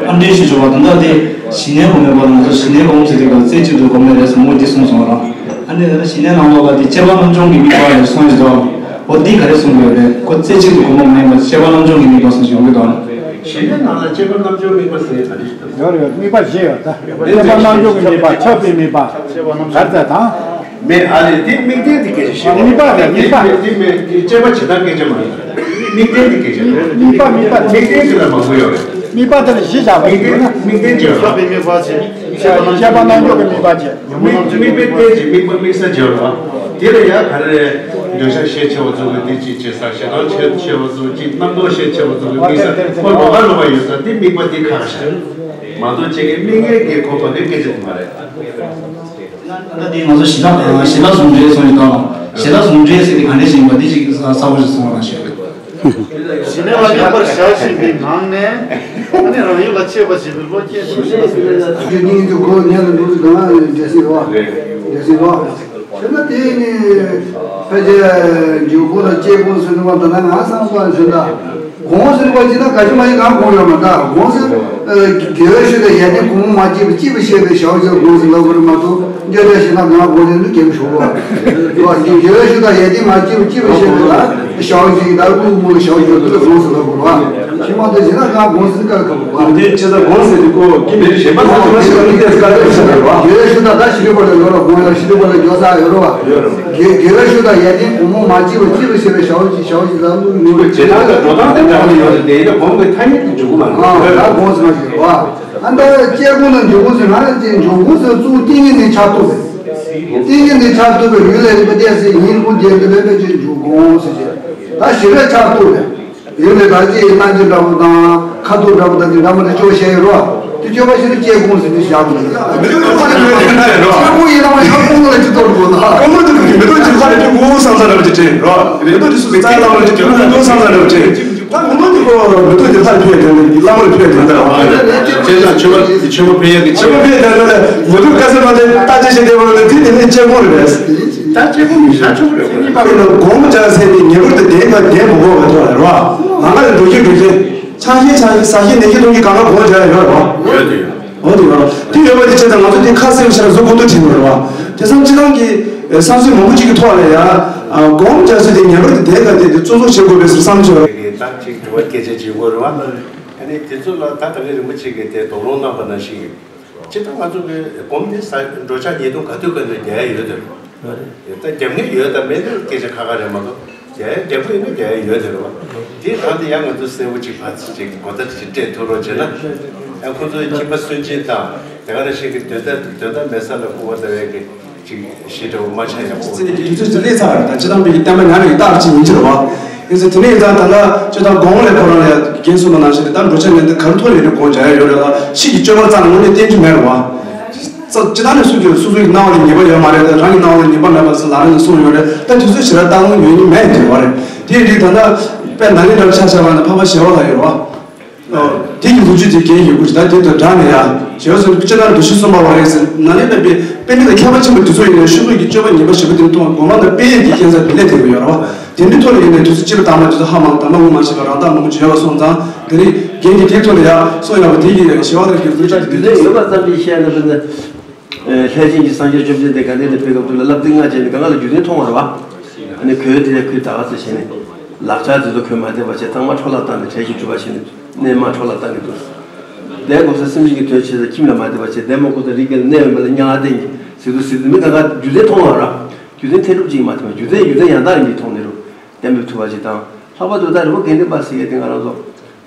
ཨ་འདྲེ་ཞིག་བྱུང་བ་དང་། ད་དེ་ཞི་གནས་སྒོམ་མེད་པ་ང་ཚོ་ཞི་གནས་སྒོམ་ཟེར་དུས་སྐབས་རྩེ་གཅིག་ཏུ་སྒོམ་ནི་རེད་གསུངས། འོ་འདི་གསུངས་སོང་བ་རང་། ཨ་ནི་ད་ཞི་གནས་ནང་ལོགས་ལ་དེ་སྐྱེ་བ་རྣམ་བྱང་གི་དམིགས་པ་རེད་གསུངས་ཡོད་དོ། འོ་འདི་ག་རེ་གསུངས་ཡོད་རེད། ཁོ་རྩེ་གཅིག་ཏུ་སྒོམ་པ་མིན་པར་སྐྱེ་བ་རྣམ་བྱང་གི་དམིགས་པ་གསུངས་ཡོང་གི་འདུག་ཞི་གནས་ནང་ལ་སྐྱེ་བ་རྣམ་བྱང་དམིགས་པ་ཟེར་ཡོད་རེད། ཡོད་རེད། དམིགས་པ་བཞི་ཡོད་ད། སྐྱེ་བ་རྣམ་བྱང་གི་དམིགས་པ། ཁྱབ་པའི་དམིགས་པ། གར་ཟེར་དང་། མེད། ཨ་ལས། དེ་དམིགས་རྟེན་དེ་སྐད་ཆ་བཤད་པ། དམིགས་པ་རེད། དམིགས་པ། དེ་མེད། དེ་དཔྱད་པ་བྱེད་སྟངས་སྐད་ཆ་མ་རེད། དམིགས་རྟེན་དེ་སྐད་ཆ་རེད། དམིགས་པ། དམིགས་པ། དམིགས་རྟེན་དེ་ལ་མང་པོ་ཡོད་རེད། དམིགས་པ་དེ་ལ་བཞི་བཞག་པ་དམིགས་རྟེན། དམིགས་རྟེན་བྱས་པ། ཁྱབ་པའི་དམིགས་པ་བྱས། སྐྱེ་བ་རྣམ་བྱང་གི་དམིགས་པ་བྱས། དམིགས། དམིགས་པའི་རྟེན་གྱི་དམིགས་པ་དམིགས་ས་སྦྱར་བ། དེ་ལ་ཡང་ག་རེ་རེད། འདོད་ཆགས་ཤས་ཆེ་བ་ཚོ་གི་དེ་གཅིག་བྱས། ཟག་བྱ་དང་ཤས་ཆེ་བ་ཚོ་གཅིག་རྣམ་རྟོག་ཤས་ཆེ་བ་ཚོ་གི་དམིགས་ས། ཁོ་ལོགས་ཀ་ལོགས་ཀ་ཡོད་ས་དེ་དམིགས་པ་དེ་ཁག་བཞག་མ་གཏོགས་ཁྱེད་ཀྱི་དམིགས་ངེས་ཀྱི་ཁོ་བ་གི་སྐད་ཆ་དེ་མ་རེད། ད་དེ་ང་ཚོ་ཞི་བདག་ཞི་བདག་ཟུང་འབྲེལ་གསུངས་ཡོད་དོ། ཞི་བདག་ཟུང་འབྲེལ་ཟེར་དེ་ག་འདྲ་ཞིག་ཡིན་པ་དེ་ཅིག་གསལ་པོ་ཞིག་གསུང་རོགས་ཞུ། ཞི་གནས་ལ་མཉམ་པར་བཞག་བཞིན་པའི་ངང་ནས། ཨ་ནི་རང་ཡུལ་ལ་སྐྱེས་པ་བཞིན་དུ་བློ་སྐྱེད་སུ་ཞི་བདག་ཟུང་འབྲེལ། ཆོས་ཉིད་དུ་གོ་ཉན་དུ་འགྲོ་དུས་གང་འདྲ་ཞིག་རེད་བ། འདྲ་ཞིག་རེད་བ། བྱས་ན་དེ་ནི་ཕལ་ཆེར་འཇུག་སྒོ་དང་སྐྱེ་སྒོ་ཟེར་ནི་བ། ད་ལྟ་ང་བསམ་པ་ཟེར་ད། གོང་ཟེར་བ་ཅི་ན་ག་ཅི་མ་ཡིན་གང་གོང་ཡོད་མ་ད། གོང་ཟེར་དགེ་བའི་ཆོས་དང་ཡོན་ཏན་གོང་མ་སྐྱེས་པ་སྐྱེས་པ་ཤེས་པའི་ཞའོ་ཅིག་གོང་ཟེར་ལབ་དགོས་རེད་མ་གཏོགས། འདོད་ཆགས་ཞེ་སྡང་གང་གོང་ཟེར་ནི་སྐྱེ་བ་ཤོར་བ། དགེ་བའི་ཆོས་དང་ཡོན་ཏན་མ་སྐྱེས་པ་སྐྱེས་པ་ཤེས་པའི་ལ་ཞའོ་ཅིག་ད་ཀླུ་མོ་ལ་ཞའོ་ཅིག་དེ་ལ་གོང་ཟེར་ལབ་དགོས་རེད་བ། ཤི་མ་ད་ཞེ་སྡང་གང་གོང་ཟེར་ནི་ག་ལ་ཁ་བ། འདི་ཅི་ད་གོང་ཟེར་དུས་ཀོ་ཀི་མེད་ཞེ་མ་ད་ཁ་ཤི་བ་མི་དེ་ག་ལ་ཤི་བ་རེད་བ། དགེ་བའི་ཆོས་དང་ད་ཤི་རིག་པ་ལ་ཡོད་ར་གོང་ཡོད་ར་ཤི་རིག་པ་ལ་འགྱོ་ས་ཡོད་ར་བ། དགེ་དགེ་བའི་ཆོས་དང་ཡོན་ཏན་གོང་མ་མ་སྐྱེས་པ་སྐྱེས་པ་ཤེས་པའི་ཞའོ་ཅིག་ཞའོ་ཅིག་ལ་ཀླུ་མོ་ལ་ཞེ་སྡང་གི་འགྲོ་སྟངས་དེ་འདྲ་བ་ཡོད་རེད། དེ་ཡིན་ན་གོང་གི་ཐ་སྙད་དེ་འཇུག་གི་མ་རེད། ཨ་ད་གོང་ཟེར་མ་ཤེས་ར་བ། ཨ་ད་སྐྱེ་སྒོ་ནས་འཇུག་སྒོ་ཟེར་ང་ལ་ཅིག་འཇུག་སྒོ་ཟེར་གཙོ་བོ་ཏིང་ངེ་འཛིན་ཆགས་རྟོགས་རེད། ཏིང་ངེ་འཛིན་ཆགས་རྟོགས་པའི་ཡུལ་ལས་རིག་པ་གཏད་ས་ཡིན་ཁུངས་རྒྱས་འདི་ལས་པའི་ཅིག་འཇུག་སྒོ་ཟེར་ཅིག་ད་ཞི་བའི་ཆགས་རྟོགས་རེད། ཡུལ་ལས་ད་ཅིག་རྣམ་འགྱུར་འདྲ་པོ་དང་ཁ་དོག་འདྲ་པོ་དང་དེ་འདྲ་མ་འདྲ་ཅོ་བཤད་ཡོད་རོ། དེ་སྤྱོད་པ་ཞིག་ཏུ་སྐྱེ་དགོངས་ཟེར་ནས་བཞག་དགོས་འདུག་མི་ཐུབ་ཀྱི་ཕ་ལ་ཐུབ་ཡོད་ན་ཡོད་རོགས། སྐྱེ་དགོངས་ཡིན་ན་མ་ཡང་དགོངས་ལ་ཅི་གཏོར་དགོས་ན། སྐུ་མ་ཐུབ་ཀྱི་མི་ཐུབ་ཀྱི་ཕ་ལ་ཐུབ་དགོས་བསམ་ས་ར་བ་ཅི་དྲན་རོགས། མི་ཐུབ་ཀྱི་སུ་གི་རྩ་ལ་བ་ཅི་དྲན་དགོས་བསམ་ས་ར་བ་ཅི། ད་མི་ཐུབ་ཀྱི་ཕ་མི་ཐུབ་ཀྱི་ཕ་ལ་ཕེབས་དོན་ནི་བླ་མ་ལ་ཕེབས་དོན་དང་། ཁྱེད་ཅག་ཆོས་པ་ཆོས་པ་ཕེབས་ཡག་གི་ཆོས་པ་ཕེབས་དོན་ནི་མི་ཐུབ་དཀའ་ས་མ་དེ་ལྟ་ཅི་ཞིག་བསྡད་པ་ལ་དེ་དེ་ནི་སྐྱེ་དགོངས་རེད། ད་སྐྱེ་དགོངས་མི་ཤ་ཆོག་རེད། ཁྱེད་གཉིས་པ་ལ་དགོངས་བྱ་ཟེར་ནས་ངེས་པར་དུ་བདེན་པ་བདེན་པོ་དགོས་པ་ཐོག་ལ་རོགས། ང་ལ་འདུག་རྒྱུ་འདུག་རྒྱུ། ཆང་ཤས་ཆང་ཤས་ཟ་ཤས་ནས་ཤས་གཏོང་རྒྱུ་གང་ག་དགོངས་བྱ་ཡ་ཡོད་རེད་བ། ཡོད་དེ་ཡོད། འོ་དེ་ཡོད་རེད། དེ་ཡོད་པ་དེ་བྱས་ཙང་ང་ཚོ་དེ་ཁ་གསལ་བའི་ཕྱིར་གཟུགས་སྐུ་མདོག་བྲིས་ཡོད་རེད་བ། དེ་བསམ་སྤྱི་བཏང་གི་བསམ་ཚུལ་མང་པོ་ཅིག་གི་ཐོག་ལ་ཡ། དགོངས་བྱ་ཚུལ་དེ་ངེས་པར་དུ་བདེན་ག་དེ་དེ་བཙོག་བཙོག་བྱེད་དགོས་པའི་ཟུར་བསམ་བྱས་རེད། ད་ཅིག་དྲི་བ་སྐད་ཆ་ཅིག་ཡོད་རེད་བ། ཨ་ནི་དེ་ཚོ་ལ་ད་ད་ག་རིན་པོ་ཆེ་གིས་དེ་དོགས་སློང་གནང་པ་ནང་བཞིན་གྱི། སྤྱི་བཏང་ང་ཚོ་གི་སྒོམ་དེ་ས་འགྲོ་འཆག་ཉལ་འདུག་ག་དུས་ག་དུས་རྒྱག་ཡ་ཡོད་དེ། ད་རྒྱབ་ངེས་ཡོད་དང་མེད་དེ་སྐད་ཆ་ཁ་ཁ་རེད་མ་གཏོགས་རྒྱག་ཡ་རྒྱབ་ངེས་ཡིན་ན་རྒྱག་ཡ་ཡོད་དེ་རེད་བ། དེ་གང་དེ་ཡང་ང་ཚོ་གསལ་པོ་ཅིག་ཕར་ཚུར་ཅིག་གོ་བརྡ་ཅིག་སྤྲད་ཐུབ་རོགས་བྱས་ན། ཡང་ཁོ་ཚོའི་ཁྱིམ་པ་སུན་འབྱིན་དང་དེ་ག་ནང་བཞིན་གྱི་དོན་དག་དོན་དག་མེད་ས་ལ་སྐུར་བ་ལྟ་བའི་གི་ཅིག་ཞེ་དྲག་མ་ཆགས་ཡག་པོ། དེ་ཚོ་དེ་ལས་ཚར་དང་སྤྱི་བཏང་པའི་བསྟན་པ་ཉམས་པའི་རྟགས་ཅིག་ཡིན་གྱི་རེད་བ། དེ་ཚོ་དེ་ནས་ཡིན་ཙང་ད་ལྟ་སྤྱི་བཏང་དགོངས་ལས་ཁོ་རང་ལ་རྒན་གསུངས་པ་ནང་བཞིན་ད་འགྲོ་འཆག་ཉལ་འདུག་ག་རུ་ཐོག་ལས་ནས་དགོངས་བྱ་ཡ་ཡོད་རེད་ལ་ཕྱིས་ཀྱི་སྤྱོད་པ་རྩ་ནས་དངོས་གནས་བསྟན་རྒྱུ་མེད་རེད་བ། སྤྱི་བཏང་ནས་སུ་གྱིས་སུ་སུ་ཡི་སྣང་བ་ལ་ཉེས་པ་ཡོད་མ་རེད་དེ་རང་གི་སྣང་བ་ལ་ཉེས་པ་མེད་པ་ཟེར་ལ་རང་གིས་གསུངས་ཡོད་རེད་ད་དེ་ཚོ་ཞེ་དྲག་བཏང་ཡོད་ནི་མེད་དེ་བ་རེད། དེ་ཡི་རིགས་ད་ལྟ་དཔེ་ན་ནིང་འདྲ་ཆ་བཞག་པ་ན་འཕགས་པ་ཞི་བ་ལྷ་ཡོད་རེད་བ། དེ་གི་ལོ་རྒྱུས་དེ་རྒྱན་ཡོད་དགོས་ཞེ་ད་དེ་དང་སྦྲགས་ནས་ཡ། ཞེས་སོགས་སྤྱི་ནང་འདུ་ཤེས་གསུམ་པ་བ་རེད་ཟེར་ན་ནི་ལས་པའི་དཔེ་འདི་ལ་མཁས་པ་ཆེན་པོ་དེ་ཚོ་ཡིན་ནའི་ཤུགས་རྒྱུད་ཀྱི་སྤྱོད་པ་ངན་པ་ཞེ་པོ་དེ་མཐོང་དགོངས་པ་དང་དཔེ་ཡི་དེ་ཁྱད་མཚར་དེ་ལས་དེ་གི་ཡོད་རེད་བ། དེ་འདྲའི་ཐོག་ལ་ཡིན་ནའི་དུས་ཚོད་སྤྱི་པ་དང་མ་དེ་ཚོ་ཧ་མ་གོ་དང་མ་ངོ་མ་ཤེས་པ་རང་རྟགས་མང་པོ་བརྗོད་པ་སོང་ཙང་དེ་རིང་རྒན་གྱིས་དེའི་ཐོག་ལ་ཡ་གསུང་ཡག་པ་དེ་ཡི་ཞེ་བ་དང་གི་ལོ་རྒྱུས་དེ་ལས་ཡོད་པ་ཙམ་གྱིས་བཤད་ན་དཔེར་ན། ལྷས་བྱིན་གྱི་སངས་རྒྱས་བཅོམ་ལྡན་འདས་དགའ་ལྡན་ལ་ཕེབས་སྐབས་དུས་ལ་བསླབ་ཚིགས་ལྔ་བྱས་ནས་གང་ག་ལ་རྒྱུ་མཚན་མཐོང་བ་རེད་བ། ཨ་ནི་གོས་དེ་ལས་ཁོས་ད་ག་ཚོད་བྱས་ནས་ལག་ཆ་དེ་ཚོ་གོན་མ་བསྡད་པ་བྱས་གཙང་མ་འཕྲོ་བརླག་བཏང་ནས་གྲལ་གྱི་སྤྲུལ་པ་བྱས་ནས་གནས་མ་འཕྲོ་བརླག་བཏང་གི་འདུག་ལས་གོ་ས་སེམས་ཅན་གྱི་དོན་བྱེད་ས་ཁྱིམ་ལ་མ་བསྡད་པ་བྱས་ལྡན་མ་གོ་ས་རིགས་སྒེར་ལ་གནས་ཡོད་མ་ལ་གཉའ་ལྡན་གྱི་ཟིག་ཏུ་ཟིག་ཏུ་མི་གང་ག་རྒྱུ་མཚན་མཐོང་བ་ར། རྒྱུ་མཚན་འཐེན་གྲུབ་ཅིག་མ་ཐེབས་རྒྱུ་མཚན་ཡུལ་ལྡན་ཡང་དག་ཡིན་པའི་མཐོང་ནི་རུ་གཏན་འབེབས་ཐུབ་པ་ཅིག་དང་ལྷག་པར་དུ་ད་རི་བོ་དགེ་ལྡན་པ་ཟེར་མཁན་དེ་ང་རང་ཚོ།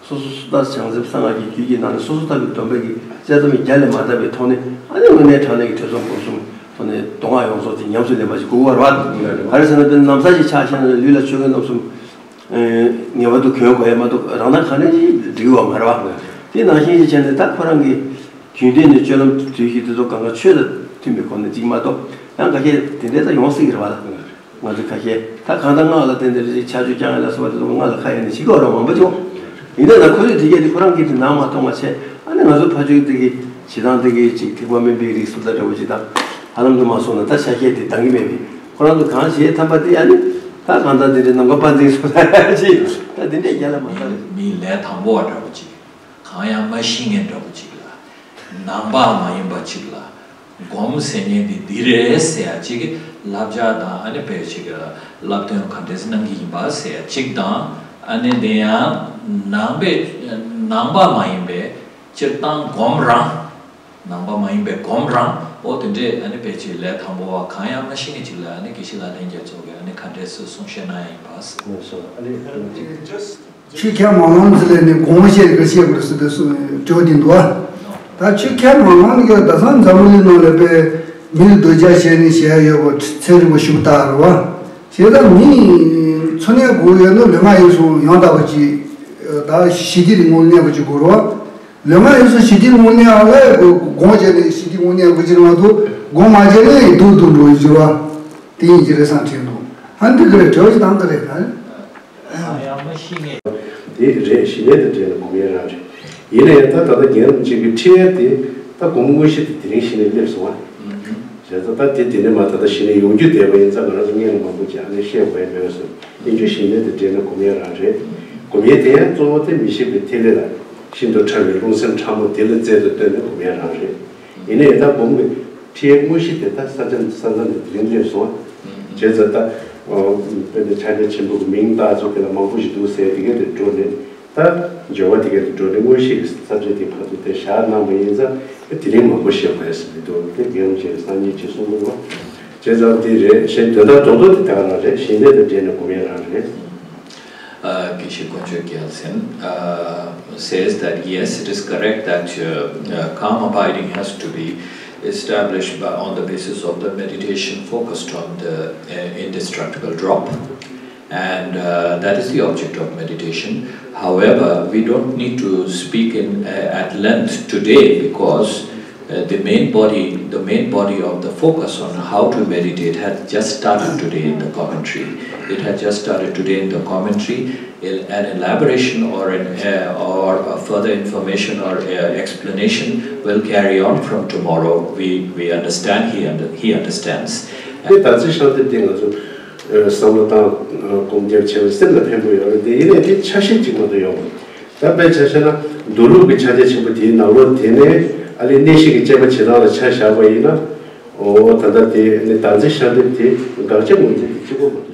སོ་སོ་སུ་དག་བྱང་སེམས་གསང་སྔགས་ཀྱི་རྒྱུད་ཀྱི་ནང་ནས་སོ་སོ་ལྟ་བུའི་སྡོམ་པའི་གི་དཔྱད་རྩོམ་བརྒྱ་ལས་མ་འདས་པའི་ཐོག་ནས་ཨ་ནི་དངོས་གནས་དྲང་གནས་ཀྱི་ཐོས་བསམ་སྒོམ་གསུམ་ཐོག་ནས་མདོ་སྔགས་ཡོངས་རྫོགས་དེ་ཉམས་སུ་ལེན་པ་ཞིག་དགོས་པ་རེད་བ། ག་རེ་ཟེར་ན་དཔེར་ན་ན་བཟའ་ཞིག་ཆགས་ཤེས་ན་ལུས་ལ་མཆོད་རྟེན་རྣམ་གསུམ་ངེས་པར་དུ་གོན་དགོས་ཡ་མ་གཏོགས་རང་དང་ག་ནས་ཅིག་འགྲིག་པ་མ་རེད་བ། དེ་ནང་བཞིན་ཅིག་བྱས་ནས་ད་ཁོ་རང་གི་རྒྱུན་ལྡན་ནས་སྤྱོད་ལམ་དུས་ཀྱི་དེ་ཚོ་གང་ག་ཆོས་དང་མཐུན་པའི་སྒོ་ནས་ཅིག་མ་གཏོགས་ཡང་ག་གེ་དེ་འདྲས་ད་ཡོང་སྲིད་ཀྱི་རེད་བ་ལ། ང་ཚོ་ཁ་ཤས་ད་གང་ལྟར་སྔགས་ལ་བརྟེན་ཏེ་རེ་ཞིག་ཕྱག་མཆོད་བསྐྱང་ཡ་ལ་སོགས་པ་དེ་ཚོ་སྔགས་ལ་ཁ་གཡར་ནས་བྱེད་དགོས་རོགས་མང་པོ་བྱུང་། ཡིན་ན་ན་ཁོ་ཚོས་དེ་གས་དེ་ཁོ་རང་གིས་དེ་ནང་མ་གཏོང་བ་བྱས་ཨ་ནི་ང་ཚོ་ཕ་ཆོས་དེ་གི་བྱེད་སྟངས་དེ་གི་ཅིག་ཐེག་པ་དམན་པའི་རིགས་སུ་ད་འདྲ་བོ་ཅིག་དང་ཧ་ལམ་དུ་མ་སོང་ན་ད་ཆ་ཤས་དེ་འདང་གི་མེད་པས་ཁོ་རང་ཚོ་གང་བྱས་ཐམ་པ་དེ་ཨ་ནི་ད་གང་ལྟར་དེ་འདྲའི་ནམ་མཁའ་དཔལ་འཛིན་སོགས་ད་ཅིག་ད་དེ་འདྲས་རྒྱ་ལ་མ་ད་རེད། མི་ལས་དང་པོ་བ་འདྲ་བོ་ཅིག་གང་ཡང་མ་ཤེས་མཁན་འདྲ་བོ་ཅིག་ལ། ནང་པ་མ་ཡིན་པ་ཅིག་ལ། སྒོམ་ཟེར་མཁན་འདི་འདི་རེད་ཟེར་ཡ་ཅིག་གི་བསླབ་བྱ་དང་ཨ་ནི་དཔེ་ཅིག་གི་བསླབ་སྟོན་ག་འདྲས་གནང་གི་ཡིན་པ་ཟེར་ཡ་ཅིག་དང་ཨ་ནི་དེ་ཡང་ནང་པའི་ནང་པ་མ་ཡིན་པའི་སྤྱིར་བཏང་སྒོམ་རང་། ནང་པ་མ་ཡིན་པའི་སྒོམ་རང་འོ་དེ་འདྲས་ཨ་ནི་དཔེ་ཅིག་ལས་དང་པོ་བ་གང་ཡང་མ་ཤེས་མཁན་ཅིག་ལ་ཨ་ནི་དགེ་བཤེས་ལགས་ལྷན་རྒྱས་ཚོ་གི་ཨ་ནི་ག་འདྲས་སེ་གསུང་བཤད་གནང་ཡ་ཡིན་པ་ཟེར། ལགས་སོ། ཨ་ནི་ཅིག་ཆོས་ཁས་མ་བླངས་ཟེར་ལས་ནས་དགོངས་པ་བཞེས་ག་བཤད་དགོས་ཟེར་དུས་སུ་དྲི་བ་འདི་འདུག་ཨ། ད་ཆོས་ཁས་མ་བླངས་ནས་ཀྱང་ད་སང་འཛམ་བུ་གླིང་ནང་ལ་པའི་མི་ལ་གདུལ་བྱ་བྱས་ནས་བྱས་ཡོད་པ་ཚན་རིག་པ་ཞུགས་བཏགས་རེད་བ། བྱས་ཙང་མི་འཚོ་གནས་དགོས་ཡོད་ན་ལུས་ངག་ཡིད་གསུམ་ཡང་དག་པ་ཅིག་ད་ཞི་བདེ་རིང་ལུགས་གནས་པ་ཅིག་དགོས་རེད་བ། ལུས་ངག་ཡིད་གསུམ་ཞི་བདེ་རིང་ལུགས་གནས་ཨ་ལ་དགོངས་བྱས་ནས་ཞི་བདེ་རིང་ལུགས་གནས་དགོས་ཀྱི་རེད་མ་གཏོགས་དགོངས་མ་བྱས་ནས་སྡུག་སྡུག་འགྲོ་ཡི་ཟེར་བ། དེ་ཡིན་གྱི་རེད་བསམ་དྲན་འདུག་ཧ་འདི་ག་རེད་དྲི་བ་ཞིག་བཏང་གི་རེད་ད། ཡང་མ་ཤེས་ངེས། དེ་རེད། ཞི་གནས་དང་འབྲེལ་ནས་སྒོམ་ཡས་རང་རེད། ཡིན་ན་ཡང་ད་ད་ལྟ་རྒན་རིན་པོ་ཆེ་གིས་ཁྲིད་ཡས་དེ་ད་སྒོམ་དངོས་གཞི་དེ་དེ་རིང་ཞི་གནས་སླེབས་སོང་ཨ། བྱས་ཙང་ད་དེ་དེ་ནས་མ་ད་ལྟ་ཞི་གནས་ཡོང་རྒྱུ་བསྡད་པ་ཡིན་ཙང་ང་རང་ཚོ་སྔོན་ལ་མང་པོ་ཅིག་ཨ་ནི་བཤད་དགོས་ཡས་མེད་པ་བཟོས་ཡིན་རྒྱུ་ཞི་གནས་དང་འབྲེལ་ནས་སྒོམ་ཡས་རང་རེད། སྒོམ་ཡས་དེ་ཡང་གཙོ་བོ་དེ་མི་ཤིགས་པའི་ཐིག་ལེ་ལ་ཤིན་ཏུ་ཕྲ་བའི་རླུང་སེམས་ཕྲ་མོ་དེ་ལ་རྩལ་དུ་བཏོན་ནས་སྒོམ་ཡས་རང་རེད། ཡིན་ནའི་ད་སྒོམ་གྱི་ཁྲིད་ཡས་དངོས་གཞི་དེ་ད་ས་ཆ་ས་མཚམས་དེ་དེ་རིང་སླེབས་སོང་། བྱས་ཙང་ད་དཔེར་ན་ཕྱག་རྒྱ་ཆེན་པོ་གི་མིང་བཏགས་ཚུལ་དེ་ལ་མང་པོ་ཞིག་འདུག་ཟེར་དེ་གས་དེ་འགྲོ་ནས་ད་སྦྱོར་བ་དེ་གས་དེ་འགྲོ་ནས་དངོས་གཞི་གི་ས་ཆ་དེ་ཕར་ཚུར་དེ་བཞག་གནང་བ་ཡིན་ཙང་དེ་རིང་མང་པོ་བཤད་དགོས་ཡ་ཟེར་མི་འདུག་དེ་རྒན་རིན་པོ་ཆེ་གི་སང་ཉིན་ཅིག་གསུང་གི་འདུག་བྱས་ཙང་དེ་རེད། གཞན་དོན་དག་རྡོག་རྡོག་དེ་ད་ག་རང་རེད། ཞི་གནས་དང་འབྲེལ་ནས་སྒོམ་ཡས་རང་རེད། Uh, Geshe Konchok Gyaltsen, uh, says that yes, it is correct that uh, uh, calm abiding has to be established by, on the basis of the meditation focused on the uh, indestructible drop. And uh, that is the object of meditation. However, we don't need to speak in uh, at length today because uh, the main body, the main body of the focus on how to meditate had just started today in the commentary. It had just started today in the commentary. An elaboration or an uh, or a further information or uh, explanation will carry on from tomorrow. We we understand. He under, he understands. དེ་ད་ཚེ་ཤང་དེ་དེ་ང་ཚོ་བསམ་བློ་བཏང་སྒོམ་རྒྱབ་བྱས་པ་སེམས་ལ་ཕན་པོ་ཡོད་རེད། དེ་ཡིན་ནའི་དེ་ཆ་ཤས་གཅིག་མ་གཏོགས་ཡོད་མ་རེད། ད་དཔེ་ཆ་བཞག་ན་མདོ་ལུགས་ཀྱི་ཕྱག་རྒྱ་ཆེན་པོ་དེའི་ནང་ལོགས་དེ་ནས་ཨ་ལི་གནས་བཤད་ཀྱི་དཔྱད་པ་བྱེད་སྟངས་ལ་ཆ་བཞག་པ་ཡིན་ན། འོ་ད་ལྟ་དེ་ནི་ད་ཚེ་ཤང་དེ་དེ་དགག་བྱ་ངོས་འཛིན་དེ་གཅིག་པོ་མ་རེད།